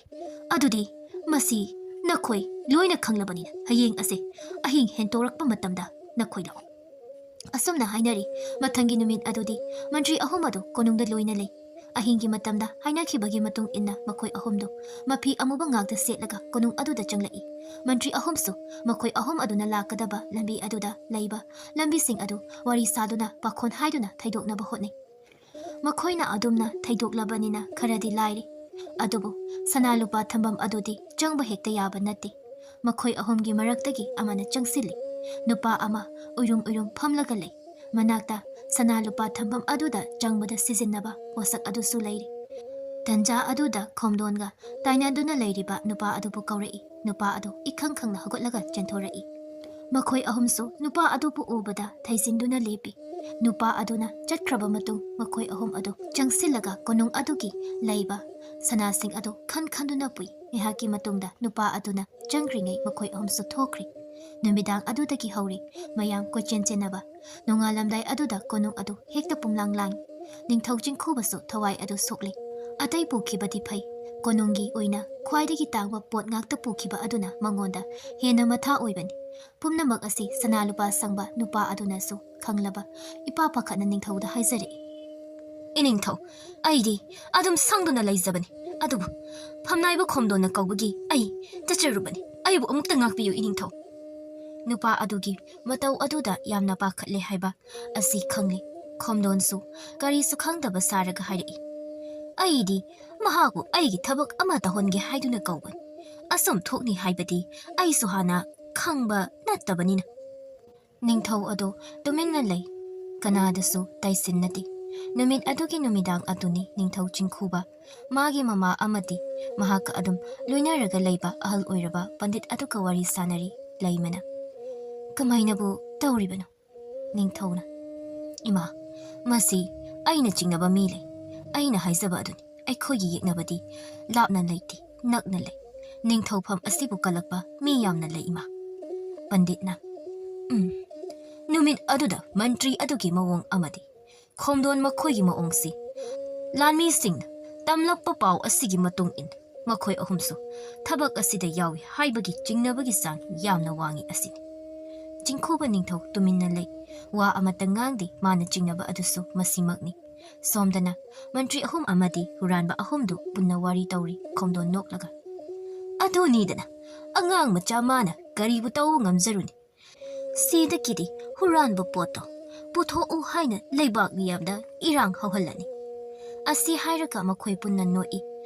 ꯑꯗꯨꯗꯤ ꯃꯁꯤ ꯅꯈꯣꯏ ꯂꯣꯏꯅ ꯈꯪꯂꯕꯅꯤꯅ ꯍꯌꯦꯡ ꯑꯁꯦ ꯑꯍꯤꯡ ꯍꯦꯟꯇꯣꯔꯛꯄ ꯃꯇꯝꯗ ꯅꯈꯣꯏ ꯂꯥꯛꯎ"꯫ ꯑꯁꯨꯝꯅ ꯍꯥꯏꯅꯔꯤ꯫ ꯃꯊꯪꯒꯤ ꯅꯨꯃꯤꯠ ꯑꯗꯨꯗꯤ ꯃꯟꯇ꯭ꯔꯤ ꯑꯍꯨꯝ ꯑꯗꯨ ꯀꯣꯅꯨꯡꯗ ꯂꯣꯏꯅ ꯂꯩ꯫ ꯑꯍꯤꯡꯒꯤ ꯃꯇꯝꯗ ꯍꯥꯏꯅꯈꯤꯕꯒꯤ ꯃꯇꯨꯡ ꯏꯟꯅ ꯃꯈꯣꯏ ꯑꯍꯨꯝꯗꯨ ꯃꯐꯤ ꯑꯃꯨꯕ ꯉꯥꯛꯇ ꯁꯦꯠꯂꯒ ꯀꯣꯅꯨꯡ ꯑꯗꯨꯗ ꯆꯪꯂꯛꯏ꯫ ꯃꯟꯇ꯭ꯔꯤ ꯑꯍꯨꯝꯁꯨ ꯃꯈꯣꯏ ꯑꯍꯨꯝ ꯑꯗꯨꯅ ꯂꯥꯛꯀꯗꯕ ꯂꯝꯕꯤ ꯑꯗꯨꯗ ꯂꯩꯕ ꯂꯝꯕꯤꯁꯤꯡ ꯑꯗꯨ ꯋꯥꯔꯤ ꯁꯥꯗꯨꯅ ꯄꯥꯈꯣꯟ ꯍꯥꯏꯗꯨꯅ ꯊꯩꯗꯣꯛꯅꯕ ꯍꯣꯠꯅꯩ꯫ ꯃꯈꯣꯏꯅ ꯑꯗꯨꯝꯅ ꯊꯩꯗꯣꯛꯂꯕꯅꯤꯅ ꯈꯔꯗꯤ ꯂꯥꯏꯔꯤ꯫ ꯑꯗꯨꯕꯨ ꯁꯅꯥ ꯂꯨꯄꯥ ꯊꯝꯐꯝ ꯑꯗꯨꯗꯤ ꯆꯪꯕ ꯍꯦꯛꯇ ꯌꯥꯕ ꯅꯠꯇꯦ꯫ ꯃꯈꯣꯏ ꯑꯍꯨꯝꯒꯤ ꯃꯔꯛꯇꯒꯤ ꯑꯃꯅ ꯆꯪꯁꯤꯜꯂꯤ꯫ ꯅꯨꯄꯥ ꯑꯃ ꯎꯏꯔꯨꯝ ꯎꯏꯔꯨꯝ ꯐꯝꯂꯒ ꯂꯩ꯫ ꯃꯅꯥꯛꯇ ꯁꯅꯥ ꯂꯨꯄꯥ ꯊꯝꯐꯝ ꯑꯗꯨꯗ ꯆꯪꯕꯗ ꯁꯤꯖꯤꯟꯅꯕ ꯄꯣꯠꯁꯛ ꯑꯗꯨꯁꯨ ꯂꯩꯔꯤ꯫ ꯇꯟꯖꯥ ꯑꯗꯨꯗ ꯈꯣꯝꯗꯣꯟꯒ ꯇꯥꯏꯅꯗꯨꯅ ꯂꯩꯔꯤꯕ ꯅꯨꯄꯥ ꯑꯗꯨꯕꯨ ꯀꯧꯔꯛꯏ꯫ ꯅꯨꯄꯥ ꯑꯗꯨ ꯏꯈꯪ ꯈꯪꯅ ꯍꯧꯒꯠꯂꯒ ꯆꯦꯟꯊꯣꯔꯛꯏ꯫ ꯃꯈꯣꯏ ꯑꯍꯨꯝꯁꯨ ꯅꯨꯄꯥ ꯑꯗꯨꯕꯨ ꯎꯕꯗ ꯊꯩꯖꯤꯟꯗꯨꯅ ꯂꯦꯞꯄꯤ꯫ ꯅꯨꯄꯥ ꯑꯗꯨꯅ ꯆꯠꯈ꯭ꯔꯕ ꯃꯇꯨꯡ ꯃꯈꯣꯏ ꯑꯍꯨꯝ ꯑꯗꯨ ꯆꯪꯁꯤꯜꯂꯒ ꯀꯣꯅꯨꯡ ꯑꯗꯨꯒꯤ ꯂꯩꯕ ꯁꯅꯥꯁꯤꯡ ꯑꯗꯨ ꯈꯟ ꯈꯟꯗꯨꯅ ꯄꯨꯏ꯫ ꯉꯥꯏꯍꯥꯛꯀꯤ ꯃꯇꯨꯡꯗ ꯅꯨꯄꯥ ꯑꯗꯨꯅ ꯆꯪꯈ꯭ꯔꯤꯉꯩ ꯃꯈꯣꯏ ꯑꯍꯨꯝꯁꯨ ꯊꯣꯛꯈ꯭ꯔꯤ꯫ ꯅꯨꯃꯤꯗꯥꯡ ꯑꯗꯨꯗꯒꯤ ꯍꯧꯔꯤ ꯃꯌꯥꯝ ꯀꯣꯏꯆꯦꯟ ꯆꯦꯟꯅꯕ꯫ ꯅꯣꯡꯉꯥꯜꯂꯝꯗꯥꯏ ꯑꯗꯨꯗ ꯀꯣꯅꯨꯡ ꯑꯗꯨ ꯍꯦꯛꯇ ꯄꯨꯝꯂꯥꯡ ꯂꯥꯡꯏ꯫ ꯅꯤꯡꯊꯧ ꯆꯤꯡꯈꯨꯕꯁꯨ ꯊꯋꯥꯏ ꯑꯗꯨ ꯁꯣꯛꯂꯤ꯫ ꯑꯇꯩ ꯄꯨꯈꯤꯕꯗꯤ ꯐꯩ, ꯀꯣꯅꯨꯡꯒꯤ ꯑꯣꯏꯅ ꯈ꯭ꯋꯥꯏꯗꯒꯤ ꯇꯥꯡꯕ ꯄꯣꯠ ꯉꯥꯛꯇ ꯄꯨꯈꯤꯕ ꯑꯗꯨꯅ ꯃꯉꯣꯟꯗ ꯍꯦꯟꯅ ꯃꯊꯥ ꯑꯣꯏꯕꯅꯤ꯫ ꯄꯨꯝꯅꯃꯛ ꯑꯁꯤ ꯁꯅꯥ ꯂꯨꯄꯥ ꯁꯪꯕ ꯅꯨꯄꯥ ꯑꯗꯨꯅꯁꯨ ꯈꯪꯂꯕ ꯏꯄꯥ ꯄꯥꯈꯠꯅ ꯅꯤꯡꯊꯧꯗ ꯍꯥꯏꯖꯔꯛꯏ, "ꯏꯅꯤꯡꯊꯧ, ꯑꯩꯗꯤ ꯑꯗꯨꯝ ꯁꯪꯗꯨꯅ ꯂꯩꯖꯕꯅꯤ, ꯑꯗꯨꯕꯨ ꯐꯝꯅꯥꯏꯕ ꯈꯣꯝꯗꯣꯟꯅ ꯀꯧꯕꯒꯤ ꯑꯩ ꯆꯠꯆꯔꯨꯕꯅꯤ꯫ ꯑꯩꯕꯨ ꯑꯃꯨꯛꯇ ꯉꯥꯛꯄꯤꯌꯨ, ꯏꯅꯤꯡꯊꯧ"꯫ ꯅꯨꯄꯥ ꯑꯗꯨꯒꯤ ꯃꯇꯧ ꯑꯗꯨꯗ ꯌꯥꯝꯅ ꯄꯥꯈꯠꯂꯦ ꯍꯥꯏꯕ ꯑꯁꯤ ꯈꯪꯂꯦ꯫ ꯈꯣꯝꯗꯣꯟꯁꯨ ꯀꯔꯤꯁꯨ ꯈꯪꯗꯕ ꯁꯥꯔꯒ ꯍꯥꯏꯔꯛꯏ, "ꯑꯩꯗꯤ ꯃꯍꯥꯛꯄꯨ ꯑꯩꯒꯤ ꯊꯕꯛ ꯑꯃ ꯇꯧꯍꯟꯒꯦ ꯍꯥꯏꯗꯨꯅ ꯀꯧꯕꯅꯤ꯫ ꯑꯁꯨꯝ ꯊꯣꯛꯅꯤ ꯍꯥꯏꯕꯗꯤ ꯑꯩꯁꯨ ꯍꯥꯟꯅ ꯈꯪꯕ ꯅꯠꯇꯕꯅꯤꯅ"꯫ ꯅꯤꯡꯊꯧ ꯑꯗꯨ ꯇꯨꯃꯤꯟꯅ ꯂꯩ꯫ ꯀꯅꯥꯗꯁꯨ ꯇꯥꯏꯁꯤꯟꯅꯗꯦ꯫ ꯅꯨꯃꯤꯠ ꯑꯗꯨꯒꯤ ꯅꯨꯃꯤꯗꯥꯡ ꯑꯗꯨꯅꯤ ꯅꯤꯡꯊꯧ ꯆꯤꯡꯈꯨꯕ, ꯃꯥꯒꯤ ꯃꯃꯥ ꯑꯃꯗꯤ ꯃꯍꯥꯛꯀ ꯑꯗꯨꯝ ꯂꯣꯏꯅꯔꯒ ꯂꯩꯕ ꯑꯍꯜ ꯑꯣꯏꯔꯕ ꯄꯟꯗꯤꯠ ꯑꯗꯨꯒ ꯋꯥꯔꯤ ꯁꯥꯅꯔꯤ꯫ ꯂꯩꯃꯅ, "ꯀꯃꯥꯏꯅꯕꯨ ꯇꯧꯔꯤꯕꯅꯣ?" ꯅꯤꯡꯊꯧꯅ, "ꯏꯃꯥ, ꯃꯁꯤ ꯑꯩꯅ ꯆꯤꯡꯅꯕ ꯃꯤ ꯂꯩ꯫ ꯑꯩꯅ ꯍꯥꯏꯖꯕ ꯑꯗꯨꯅꯤ, ꯑꯩꯈꯣꯏꯒꯤ ꯌꯦꯛꯅꯕꯗꯤ ꯂꯥꯞꯅ ꯂꯩꯇꯦ, ꯅꯛꯅ ꯂꯩ꯫ ꯅꯤꯡꯊꯧꯐꯝ ꯑꯁꯤꯕꯨ ꯀꯜꯂꯛꯄ ꯃꯤ ꯌꯥꯝꯅ ꯂꯩ, ꯏꯃꯥ"꯫ ꯄꯟꯗꯤꯠꯅ, "ꯎꯝ, ꯅꯨꯃꯤꯠ ꯑꯗꯨꯗ ꯃꯟꯇ꯭ꯔꯤ ꯑꯗꯨꯒꯤ ꯃꯑꯣꯡ ꯑꯃꯗꯤ ꯈꯣꯝꯗꯣꯟ ꯃꯈꯣꯏꯒꯤ ꯃꯑꯣꯡꯁꯤ, ꯂꯥꯟꯃꯤꯁꯤꯡꯅ ꯇꯝꯂꯛꯄ ꯄꯥꯎ ꯑꯁꯤꯒꯤ ꯃꯇꯨꯡ ꯏꯟꯅ ꯃꯈꯣꯏ ꯑꯍꯨꯝꯁꯨ ꯊꯕꯛ ꯑꯁꯤꯗ ꯌꯥꯎꯏ ꯍꯥꯏꯕꯒꯤ ꯆꯤꯡꯅꯕꯒꯤ ꯆꯥꯡ ꯌꯥꯝꯅ ꯋꯥꯡꯏ ꯑꯁꯤꯅꯤ"꯫ ꯆꯤꯡꯈꯨꯕ ꯅꯤꯡꯊꯧ ꯇꯨꯃꯤꯟꯅ ꯂꯩ꯫ ꯋꯥ ꯑꯃꯠꯇ ꯉꯥꯡꯗꯦ꯫ ꯃꯥꯅ ꯆꯤꯡꯅꯕ ꯑꯗꯨꯁꯨ ꯃꯁꯤꯃꯛꯅꯤ꯫ ꯁꯣꯝꯗꯅ ꯃꯟꯇ꯭ꯔꯤ ꯑꯍꯨꯝ ꯑꯃꯗꯤ ꯍꯨꯔꯥꯟꯕ ꯑꯍꯨꯝꯗꯨ ꯄꯨꯟꯅ ꯋꯥꯔꯤ ꯇꯧꯔꯤ꯫ ꯈꯣꯝꯗꯣꯟ ꯅꯣꯛꯂꯒ, "ꯑꯗꯨꯅꯤꯗꯅ, ꯑꯉꯥꯡ ꯃꯆꯥ ꯃꯥꯅ ꯀꯔꯤꯕꯨ ꯇꯧꯕ ꯉꯝꯖꯔꯨꯅꯤ? ꯁꯤꯗꯒꯤꯗꯤ ꯍꯨꯔꯥꯟꯕ ꯄꯣꯠꯇꯣ ꯄꯨꯊꯣꯛꯎ ꯍꯥꯏꯅ ꯂꯩꯕꯥꯛ ꯃꯤꯌꯥꯝꯗ ꯏꯔꯥꯡ ꯍꯧꯍꯜꯂꯅꯤ"꯫ ꯑꯁꯤ ꯍꯥꯏꯔꯒ ꯃꯈꯣꯏ ꯄꯨꯟꯅ ꯅꯣꯛꯏ꯫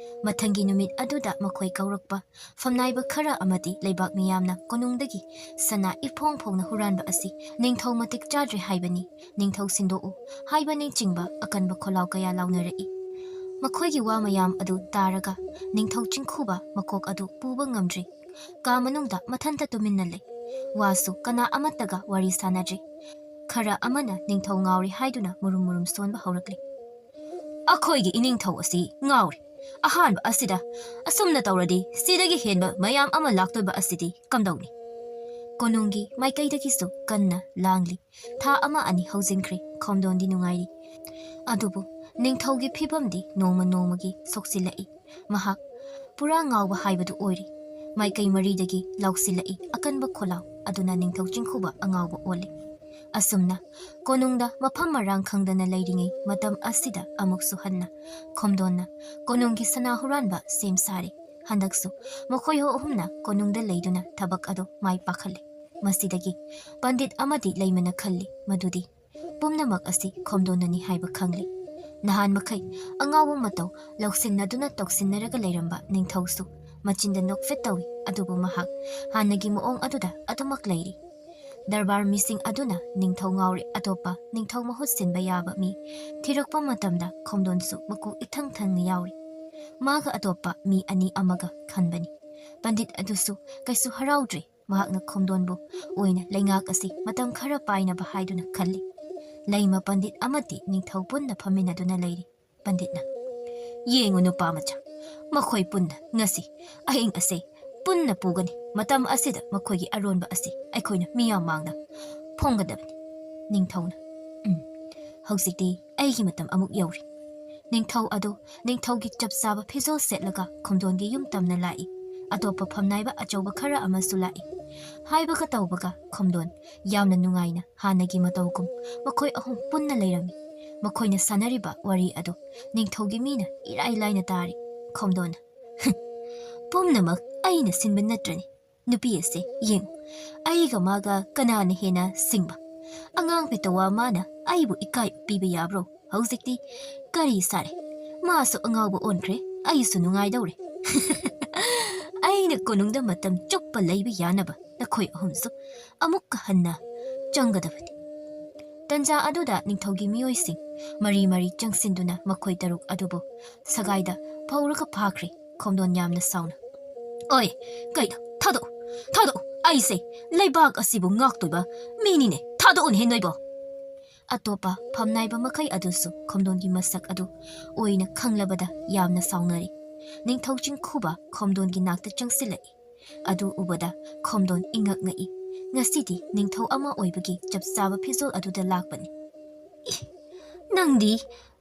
ꯃꯊꯪꯒꯤ ꯅꯨꯃꯤꯠ ꯑꯗꯨꯗ ꯃꯈꯣꯏ ꯀꯧꯔꯛꯄ ꯐꯝꯅꯥꯏꯕ ꯈꯔ ꯑꯃꯗꯤ ꯂꯩꯕꯥꯛ ꯃꯤꯌꯥꯝꯅ ꯀꯣꯅꯨꯡꯗꯒꯤ ꯁꯅꯥ ꯏꯐꯣꯡ ꯐꯣꯡꯅ ꯍꯨꯔꯥꯟꯕ ꯑꯁꯤ ꯅꯤꯡꯊꯧ ꯃꯇꯤꯛ ꯆꯥꯗ꯭ꯔꯦ ꯍꯥꯏꯕꯅꯤ, ꯅꯤꯡꯊꯧ ꯁꯤꯟꯗꯣꯛꯎ ꯍꯥꯏꯕꯅꯆꯤꯡꯕ ꯑꯀꯟꯕ ꯈꯣꯜꯂꯥꯎ ꯀꯌꯥ ꯂꯥꯎꯅꯔꯛꯏ꯫ ꯃꯈꯣꯏꯒꯤ ꯋꯥ ꯃꯌꯥꯝ ꯑꯗꯨ ꯇꯥꯔꯒ ꯅꯤꯡꯊꯧ ꯆꯤꯡꯈꯨꯕ ꯃꯀꯣꯛ ꯑꯗꯨ ꯄꯨꯕ ꯉꯝꯗ꯭ꯔꯤ꯫ ꯀꯥ ꯃꯅꯨꯡꯗ ꯃꯊꯟꯇ ꯇꯨꯃꯤꯟꯅ ꯂꯩ꯫ ꯋꯥꯁꯨ ꯀꯅꯥ ꯑꯃꯠꯇꯒ ꯋꯥꯔꯤ ꯁꯥꯅꯗ꯭ꯔꯤ꯫ ꯈꯔ ꯑꯃꯅ ꯅꯤꯡꯊꯧ ꯉꯥꯎꯔꯤ ꯍꯥꯏꯗꯨꯅ ꯃꯨꯔꯨꯝ ꯃꯨꯔꯨꯝ ꯁꯣꯟꯕ ꯍꯧꯔꯛꯂꯤ꯫ "ꯑꯩꯈꯣꯏꯒꯤ ꯏꯅꯤꯡꯊꯧ ꯑꯁꯤ ꯉꯥꯎꯔꯤ꯫ ꯑꯍꯥꯟꯕ ꯑꯁꯤꯗ ꯑꯁꯨꯝꯅ ꯇꯧꯔꯗꯤ ꯁꯤꯗꯒꯤ ꯍꯦꯟꯕ ꯃꯌꯥꯝ ꯑꯃ ꯂꯥꯛꯇꯣꯏꯕ ꯑꯁꯤꯗꯤ ꯀꯝꯗꯧꯅꯤ?" ꯀꯣꯅꯨꯡꯒꯤ ꯃꯥꯏꯀꯩꯗꯒꯤꯁꯨ ꯀꯟꯅ ꯂꯥꯡꯂꯤ꯫ ꯊꯥ ꯑꯃ ꯑꯅꯤ ꯍꯧꯖꯤꯟꯈ꯭ꯔꯦ꯫ ꯈꯣꯝꯗꯣꯟꯗꯤ ꯅꯨꯡꯉꯥꯏꯔꯤ꯫ ꯑꯗꯨꯕꯨ ꯅꯤꯡꯊꯧꯒꯤ ꯐꯤꯕꯝꯗꯤ ꯅꯣꯡꯃ ꯅꯣꯡꯃꯒꯤ ꯁꯣꯛꯆꯤꯜꯂꯛꯏ꯫ ꯃꯍꯥꯛ ꯄꯨꯔꯥ ꯉꯥꯎꯕ ꯍꯥꯏꯕꯗꯨ ꯑꯣꯏꯔꯦ꯫ ꯃꯥꯏꯀꯩ ꯃꯔꯤꯗꯒꯤ ꯂꯥꯎꯁꯤꯜꯂꯛꯏ ꯑꯀꯟꯕ ꯈꯣꯜꯂꯥꯎ ꯑꯗꯨꯅ ꯅꯤꯡꯊꯧ ꯆꯤꯡꯈꯨꯕ ꯑꯉꯥꯎꯕ ꯑꯣꯜꯂꯤ꯫ ꯑꯁꯨꯝꯅ ꯀꯣꯅꯨꯡꯗ ꯃꯐꯝ ꯃꯔꯥꯡ ꯈꯪꯗꯅ ꯂꯩꯔꯤꯉꯩ ꯃꯇꯝ ꯑꯁꯤꯗ ꯑꯃꯨꯛꯁꯨ ꯍꯟꯅ ꯈꯣꯝꯗꯣꯟꯅ ꯀꯣꯅꯨꯡꯒꯤ ꯁꯅꯥ ꯍꯨꯔꯥꯟꯕ ꯁꯦꯝ ꯁꯥꯔꯦ꯫ ꯍꯟꯗꯛꯁꯨ ꯃꯈꯣꯏ ꯑꯍꯨꯝꯅ ꯀꯣꯅꯨꯡꯗ ꯂꯩꯗꯨꯅ ꯊꯕꯛ ꯑꯗꯨ ꯃꯥꯏ ꯄꯥꯛꯍꯜꯂꯦ꯫ ꯃꯁꯤꯗꯒꯤ ꯄꯟꯗꯤꯠ ꯑꯃꯗꯤ ꯂꯩꯃꯅ ꯈꯜꯂꯤ ꯃꯗꯨꯗꯤ ꯄꯨꯝꯅꯃꯛ ꯑꯁꯤ ꯈꯣꯝꯗꯣꯟꯅꯅꯤ ꯍꯥꯏꯕ ꯈꯪꯂꯤ꯫ ꯅꯍꯥꯟ ꯃꯈꯩ ꯑꯉꯥꯎꯕ ꯃꯇꯧ ꯂꯧꯁꯤꯟꯅꯗꯨꯅ ꯇꯧꯁꯤꯟꯅꯔꯒ ꯂꯩꯔꯝꯕ ꯅꯤꯡꯊꯧꯁꯨ ꯃꯆꯤꯟꯗ ꯅꯣꯛꯐꯦꯠ ꯇꯧꯏ, ꯑꯗꯨꯕꯨ ꯃꯍꯥꯛ ꯍꯥꯟꯅꯒꯤ ꯃꯑꯣꯡ ꯑꯗꯨꯗ ꯑꯗꯨꯃꯛ ꯂꯩꯔꯤ꯫ ꯗꯔꯕꯥꯔ ꯃꯤꯁꯤꯡ ꯑꯗꯨꯅ ꯅꯤꯡꯊꯧ ꯉꯥꯎꯔꯦ, ꯑꯇꯣꯞꯄ ꯅꯤꯡꯊꯧ ꯃꯍꯨꯠ ꯁꯤꯟꯕ ꯌꯥꯕ ꯃꯤ ꯊꯤꯔꯛꯄ ꯃꯇꯝꯗ ꯈꯣꯝꯗꯣꯟꯁꯨ ꯃꯀꯣꯛ ꯏꯊꯪ ꯊꯪꯅ ꯌꯥꯎꯔꯤ꯫ ꯃꯥꯒ ꯑꯇꯣꯞꯄ ꯃꯤ ꯑꯅꯤ ꯑꯃꯒ ꯈꯟꯕꯅꯤ꯫ ꯄꯟꯗꯤꯠ ꯑꯗꯨꯁꯨ ꯀꯩꯁꯨ ꯍꯔꯥꯎꯗ꯭ꯔꯦ꯫ ꯃꯍꯥꯛꯅ ꯈꯣꯝꯗꯣꯟꯕꯨ ꯑꯣꯏꯅ ꯂꯩꯉꯥꯛ ꯑꯁꯤ ꯃꯇꯝ ꯈꯔ ꯄꯥꯏꯅꯕ ꯍꯥꯏꯗꯨꯅ ꯈꯜꯂꯤ꯫ ꯂꯩꯃ ꯄꯟꯗꯤꯠ ꯑꯃꯗꯤ ꯅꯤꯡꯊꯧ ꯄꯨꯟꯅ ꯐꯝꯃꯤꯟꯅꯗꯨꯅ ꯂꯩꯔꯤ꯫ ꯄꯟꯗꯤꯠꯅ, "ꯌꯦꯡꯉꯨ ꯅꯨꯄꯥ ꯃꯆꯥ, ꯃꯈꯣꯏ ꯄꯨꯟꯅ ꯉꯁꯤ ꯑꯍꯤꯡ ꯑꯁꯦ ꯄꯨꯟꯅ ꯄꯨꯒꯅꯤ꯫ ꯃꯇꯝ ꯑꯁꯤꯗ ꯃꯈꯣꯏꯒꯤ ꯑꯔꯣꯟꯕ ꯑꯁꯤ ꯑꯩꯈꯣꯏꯅ ꯃꯤꯌꯥꯝ ꯃꯥꯡꯗ ꯐꯣꯡꯒꯗꯕꯅꯤ꯫" ꯅꯤꯡꯊꯧꯅ, "ꯎꯝ, ꯍꯧꯖꯤꯛꯇꯤ ꯑꯩꯒꯤ ꯃꯇꯝ ꯑꯃꯨꯛ ꯌꯧꯔꯦ꯫" ꯅꯤꯡꯊꯧ ꯑꯗꯨ ꯅꯤꯡꯊꯧꯒꯤ ꯆꯞ ꯆꯥꯕ ꯐꯤꯖꯣꯜ ꯁꯦꯠꯂꯒ ꯈꯣꯝꯗꯣꯟꯒꯤ ꯌꯨꯝ ꯇꯝꯅ ꯂꯥꯛꯏ꯫ ꯑꯇꯣꯞꯄ ꯐꯝꯅꯥꯏꯕ ꯑꯆꯧꯕ ꯈꯔ ꯑꯃꯁꯨ ꯂꯥꯛꯏ꯫ ꯍꯥꯏꯕꯒ ꯇꯧꯕꯒ ꯈꯣꯝꯗꯣꯟ ꯌꯥꯝꯅ ꯅꯨꯡꯉꯥꯏꯅ ꯍꯥꯟꯅꯒꯤ ꯃꯇꯧꯒꯨꯝ ꯃꯈꯣꯏ ꯑꯍꯨꯝ ꯄꯨꯟꯅ ꯂꯩꯔꯝꯃꯤ꯫ ꯃꯈꯣꯏꯅ ꯁꯥꯟꯅꯔꯤꯕ ꯋꯥꯔꯤ ꯑꯗꯨ ꯅꯤꯡꯊꯧꯒꯤ ꯃꯤꯅ ꯏꯔꯥꯏ ꯂꯥꯏꯅ ꯇꯥꯔꯤ꯫ ꯈꯣꯝꯗꯣꯟꯅ, "ꯄꯨꯝꯅꯃꯛ ꯑꯩꯅ ꯁꯤꯟꯕ ꯅꯠꯇ꯭ꯔꯅꯤ꯫ ꯅꯨꯄꯤ ꯑꯁꯦ ꯌꯦꯡꯉꯨ, ꯑꯩꯒ ꯃꯥꯒ ꯀꯅꯥꯅ ꯍꯦꯟꯅ ꯁꯤꯡꯕ? ꯑꯉꯥꯡ ꯄꯦꯇꯋꯥ ꯃꯥꯅ ꯑꯩꯕꯨ ꯏꯀꯥꯏ ꯄꯤꯕ ꯌꯥꯕ꯭ꯔꯣ? ꯍꯧꯖꯤꯛꯇꯤ ꯀꯔꯤ ꯁꯥꯔꯦ? ꯃꯥꯁꯨ ꯑꯉꯥꯎꯕ ꯑꯣꯟꯈ꯭ꯔꯦ, ꯑꯩꯁꯨ ꯅꯨꯡꯉꯥꯏꯗꯧꯔꯦ꯫" "ꯑꯩꯅ ꯀꯣꯅꯨꯡꯗ ꯃꯇꯝ ꯆꯨꯞꯄ ꯂꯩꯕ ꯌꯥꯅꯕ ꯅꯈꯣꯏ ꯑꯍꯨꯝꯁꯨ ꯑꯃꯨꯛꯀ ꯍꯟꯅ ꯆꯪꯒꯗꯕꯅꯤ꯫" ꯇꯟꯖꯥ ꯑꯗꯨꯗ ꯅꯤꯡꯊꯧꯒꯤ ꯃꯤꯑꯣꯏꯁꯤꯡ ꯃꯔꯤ ꯃꯔꯤ ꯆꯪꯁꯤꯟꯗꯨꯅ ꯃꯈꯣꯏ ꯇꯔꯨꯛ ꯑꯗꯨꯕꯨ ꯁꯒꯥꯏꯗ ꯐꯧꯔꯒ ꯐꯥꯈ꯭ꯔꯦ꯫ ꯈꯣꯝꯗꯣꯟ ꯌꯥꯝꯅ ꯁꯥꯎꯅ, "ꯑꯣꯏ, ꯀꯩꯅꯣ? ꯊꯥꯗꯣꯛꯎ, ꯊꯥꯗꯣꯛꯎ! ꯑꯩꯁꯦ ꯂꯩꯕꯥꯛ ꯑꯁꯤꯕꯨ ꯉꯥꯛꯇꯣꯏꯕ ꯃꯤꯅꯤꯅꯦ꯫ ꯊꯥꯗꯣꯛꯎꯅꯦꯍꯦ ꯅꯣꯏꯕꯣ!" ꯑꯇꯣꯞꯄ ꯐꯝꯅꯥꯏꯕ ꯃꯈꯩ ꯑꯗꯨꯁꯨ ꯈꯣꯝꯗꯣꯟꯒꯤ ꯃꯁꯛ ꯑꯗꯨ ꯑꯣꯏꯅ ꯈꯪꯂꯕꯗ ꯌꯥꯝꯅ ꯁꯥꯎꯅꯔꯤ꯫ ꯅꯤꯡꯊꯧ ꯆꯤꯡꯈꯨꯕ ꯈꯣꯝꯗꯣꯟꯒꯤ ꯅꯥꯛꯇ ꯆꯪꯁꯤꯜꯂꯛꯏ꯫ ꯑꯗꯨ ꯎꯕꯗ ꯈꯣꯝꯗꯣꯟ ꯏꯉꯛ ꯉꯛꯏ꯫ ꯉꯁꯤꯗꯤ ꯅꯤꯡꯊꯧ ꯑꯃ ꯑꯣꯏꯕꯒꯤ ꯆꯞ ꯆꯥꯕ ꯐꯤꯖꯣꯜ ꯑꯗꯨꯗ ꯂꯥꯛꯄꯅꯤ꯫ "ꯏ, ꯅꯪꯗꯤ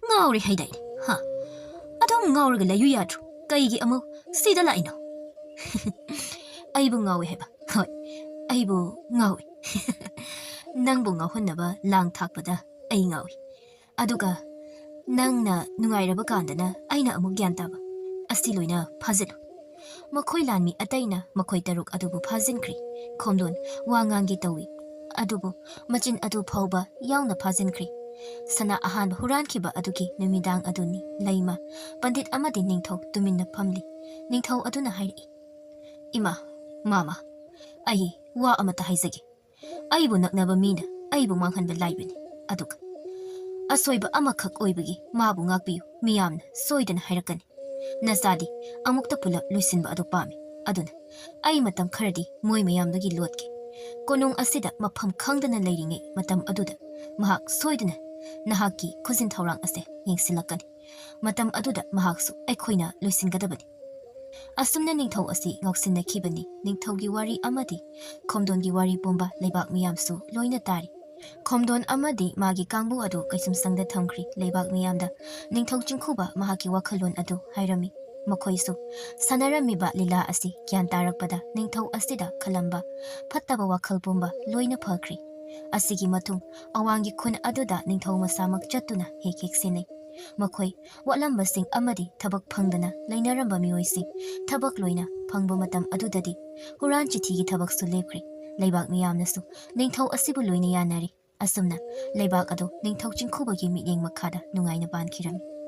ꯉꯥꯎꯔꯦ ꯍꯥꯏꯗꯥꯏꯅꯦ? ꯍꯥ? ꯑꯗꯨꯝ ꯉꯥꯎꯔꯒ ꯂꯩꯌꯨ ꯌꯥꯗ꯭ꯔꯣ? ꯀꯩꯒꯤ ꯑꯃꯨꯛ ꯁꯤꯗ ꯂꯥꯛꯏꯅꯣ?" "ꯑꯩꯕꯨ ꯉꯥꯎꯏ ꯍꯥꯏꯕ? ꯍꯣꯏ, ꯑꯩꯕꯨ ꯉꯥꯎꯏ꯫ ꯅꯪꯕꯨ ꯉꯥꯎꯍꯟꯅꯕ ꯂꯥꯡ ꯊꯥꯛꯄꯗ ꯑꯩ ꯉꯥꯎꯏ꯫ ꯑꯗꯨꯒ ꯅꯪꯅ ꯅꯨꯡꯉꯥꯏꯔꯕ ꯀꯥꯟꯗꯅ ꯑꯩꯅ ꯑꯃꯨꯛ ꯒ꯭ꯌꯥꯟ ꯇꯥꯕ꯫ ꯑꯁꯤ ꯂꯣꯏꯅ ꯐꯥꯖꯤꯜꯂꯨ꯫ ꯃꯈꯣꯏ ꯂꯥꯟꯃꯤ ꯑꯇꯩꯅ ꯃꯈꯣꯏ ꯇꯔꯨꯛ ꯑꯗꯨꯕꯨ ꯐꯥꯖꯤꯟꯈ꯭ꯔꯤ꯫ ꯈꯣꯝꯗꯣꯟ ꯋꯥ ꯉꯥꯡꯒꯦ ꯇꯧꯏ, ꯑꯗꯨꯕꯨ ꯃꯆꯤꯟ ꯑꯗꯨ ꯐꯥꯎꯕ ꯌꯥꯎꯅ ꯐꯥꯖꯤꯟꯈ꯭ꯔꯤ꯫ ꯁꯅꯥ ꯑꯍꯥꯟꯕ ꯍꯨꯔꯥꯟꯈꯤꯕ ꯑꯗꯨꯒꯤ ꯅꯨꯃꯤꯗꯥꯡ ꯑꯗꯨꯅꯤ꯫ ꯂꯩꯃ, ꯄꯟꯗꯤꯠ ꯑꯃꯗꯤ ꯅꯤꯡꯊꯧ ꯇꯨꯃꯤꯟꯅ ꯐꯝꯂꯤ꯫ ꯅꯤꯡꯊꯧ ꯑꯗꯨꯅ ꯍꯥꯏꯔꯛꯏ, "ꯏꯃꯥ, ꯃꯥꯃ, ꯑꯩ ꯋꯥ ꯑꯃꯇ ꯍꯥꯏꯖꯒꯦ꯫ ꯑꯩꯕꯨ ꯅꯛꯅꯕ ꯃꯤꯅ ꯑꯩꯕꯨ ꯃꯥꯡꯍꯟꯕ ꯂꯥꯏꯕꯅꯤ꯫ ꯑꯗꯨꯒ ꯑꯁꯣꯏꯕ ꯑꯃꯈꯛ ꯑꯣꯏꯕꯒꯤ ꯃꯥꯕꯨ ꯉꯥꯛꯄꯤꯌꯨ, ꯃꯤꯌꯥꯝꯅ ꯁꯣꯏꯗꯅ ꯍꯥꯏꯔꯛꯀꯅꯤ꯫ ꯅꯆꯥꯗꯤ ꯑꯃꯨꯛꯇ ꯄꯨꯂꯞ ꯂꯣꯏꯁꯤꯟꯕ ꯑꯗꯨ ꯄꯥꯝꯃꯤ꯫ ꯑꯗꯨꯅ ꯑꯩ ꯃꯇꯝ ꯈꯔꯗꯤ ꯃꯣꯏ ꯃꯌꯥꯝꯗꯒꯤ ꯂꯣꯠꯀꯦ꯫ ꯀꯣꯅꯨꯡ ꯑꯁꯤꯗ ꯃꯐꯝ ꯈꯪꯗꯅ ꯂꯩꯔꯤꯉꯩ ꯃꯇꯝ ꯑꯗꯨꯗ ꯃꯍꯥꯛ ꯁꯣꯏꯗꯅ ꯅꯍꯥꯛꯀꯤ ꯈꯨꯖꯤꯟ ꯊꯧꯔꯥꯡ ꯑꯁꯦ ꯌꯦꯡꯁꯤꯜꯂꯛꯀꯅꯤ꯫ ꯃꯇꯝ ꯑꯗꯨꯗ ꯃꯍꯥꯛꯁꯨ ꯑꯩꯈꯣꯏꯅ ꯂꯣꯏꯁꯤꯟꯒꯗꯕꯅꯤ꯫" ꯑꯁꯨꯝꯅ ꯅꯤꯡꯊꯧ ꯑꯁꯤ ꯉꯥꯎꯁꯤꯟꯅꯈꯤꯕꯅꯤ꯫ ꯅꯤꯡꯊꯧꯒꯤ ꯋꯥꯔꯤ ꯑꯃꯗꯤ ꯈꯣꯝꯗꯣꯟꯒꯤ ꯋꯥꯔꯤ ꯄꯨꯝꯕ ꯂꯩꯕꯥꯛ ꯃꯤꯌꯥꯝꯁꯨ ꯂꯣꯏꯅ ꯇꯥꯔꯤ꯫ ꯈꯣꯝꯗꯣꯟ ꯑꯃꯗꯤ ꯃꯥꯒꯤ ꯀꯥꯡꯕꯨ ꯑꯗꯨ ꯀꯩꯁꯨꯝꯁꯪꯗ ꯊꯝꯈ꯭ꯔꯤ꯫ ꯂꯩꯕꯥꯛ ꯃꯤꯌꯥꯝꯗ ꯅꯤꯡꯊꯧ ꯆꯤꯡꯈꯨꯕ ꯃꯍꯥꯛꯀꯤ ꯋꯥꯈꯜꯂꯣꯟ ꯑꯗꯨ ꯍꯥꯏꯔꯝꯃꯤ꯫ ꯃꯈꯣꯏꯁꯨ ꯁꯥꯟꯅꯔꯝꯃꯤꯕ ꯂꯤꯂꯥ ꯑꯁꯤ ꯒ꯭ꯌꯥꯟ ꯇꯥꯔꯛꯄꯗ ꯅꯤꯡꯊꯧ ꯑꯁꯤꯗ ꯈꯜꯂꯝꯕ ꯐꯠꯇꯕ ꯋꯥꯈꯜ ꯄꯨꯝꯕ ꯂꯣꯏꯅ ꯐꯈ꯭ꯔꯤ꯫ ꯑꯁꯤꯒꯤ ꯃꯇꯨꯡ ꯑꯋꯥꯡꯒꯤ ꯈꯨꯟ ꯑꯗꯨꯗ ꯅꯤꯡꯊꯧ ꯃꯁꯥꯃꯛ ꯆꯠꯇꯨꯅ ꯍꯦꯛ ꯍꯦꯛ ꯁꯦꯟꯅꯩ꯫ ꯃꯈꯣꯏ ꯋꯥꯠꯂꯝꯕꯁꯤꯡ ꯑꯃꯗꯤ ꯊꯕꯛ ꯐꯪꯗꯅ ꯂꯩꯅꯔꯝꯕ ꯃꯤꯑꯣꯏꯁꯤꯡ ꯊꯕꯛ ꯂꯣꯏꯅ ꯐꯪꯕ ꯃꯇꯝ ꯑꯗꯨꯗꯗꯤ ꯍꯨꯔꯥꯟ ꯆꯤꯊꯤꯒꯤ ꯊꯕꯛꯁꯨ ꯂꯦꯞꯈ꯭ꯔꯦ꯫ ꯂꯩꯕꯥꯛ ꯃꯤꯌꯥꯝꯅꯁꯨ ꯅꯤꯡꯊꯧ ꯑꯁꯤꯕꯨ ꯂꯣꯏꯅ ꯌꯥꯅꯔꯤ꯫ ꯑꯁꯨꯝꯅ ꯂꯩꯕꯥꯛ ꯑꯗꯨ ꯅꯤꯡꯊꯧ ꯆꯤꯡꯈꯨꯕꯒꯤ ꯃꯤꯠꯌꯦꯡ ꯃꯈꯥꯗ ꯅꯨꯡꯉꯥꯏꯅ ꯄꯥꯟꯈꯤꯔꯝꯃꯤ꯫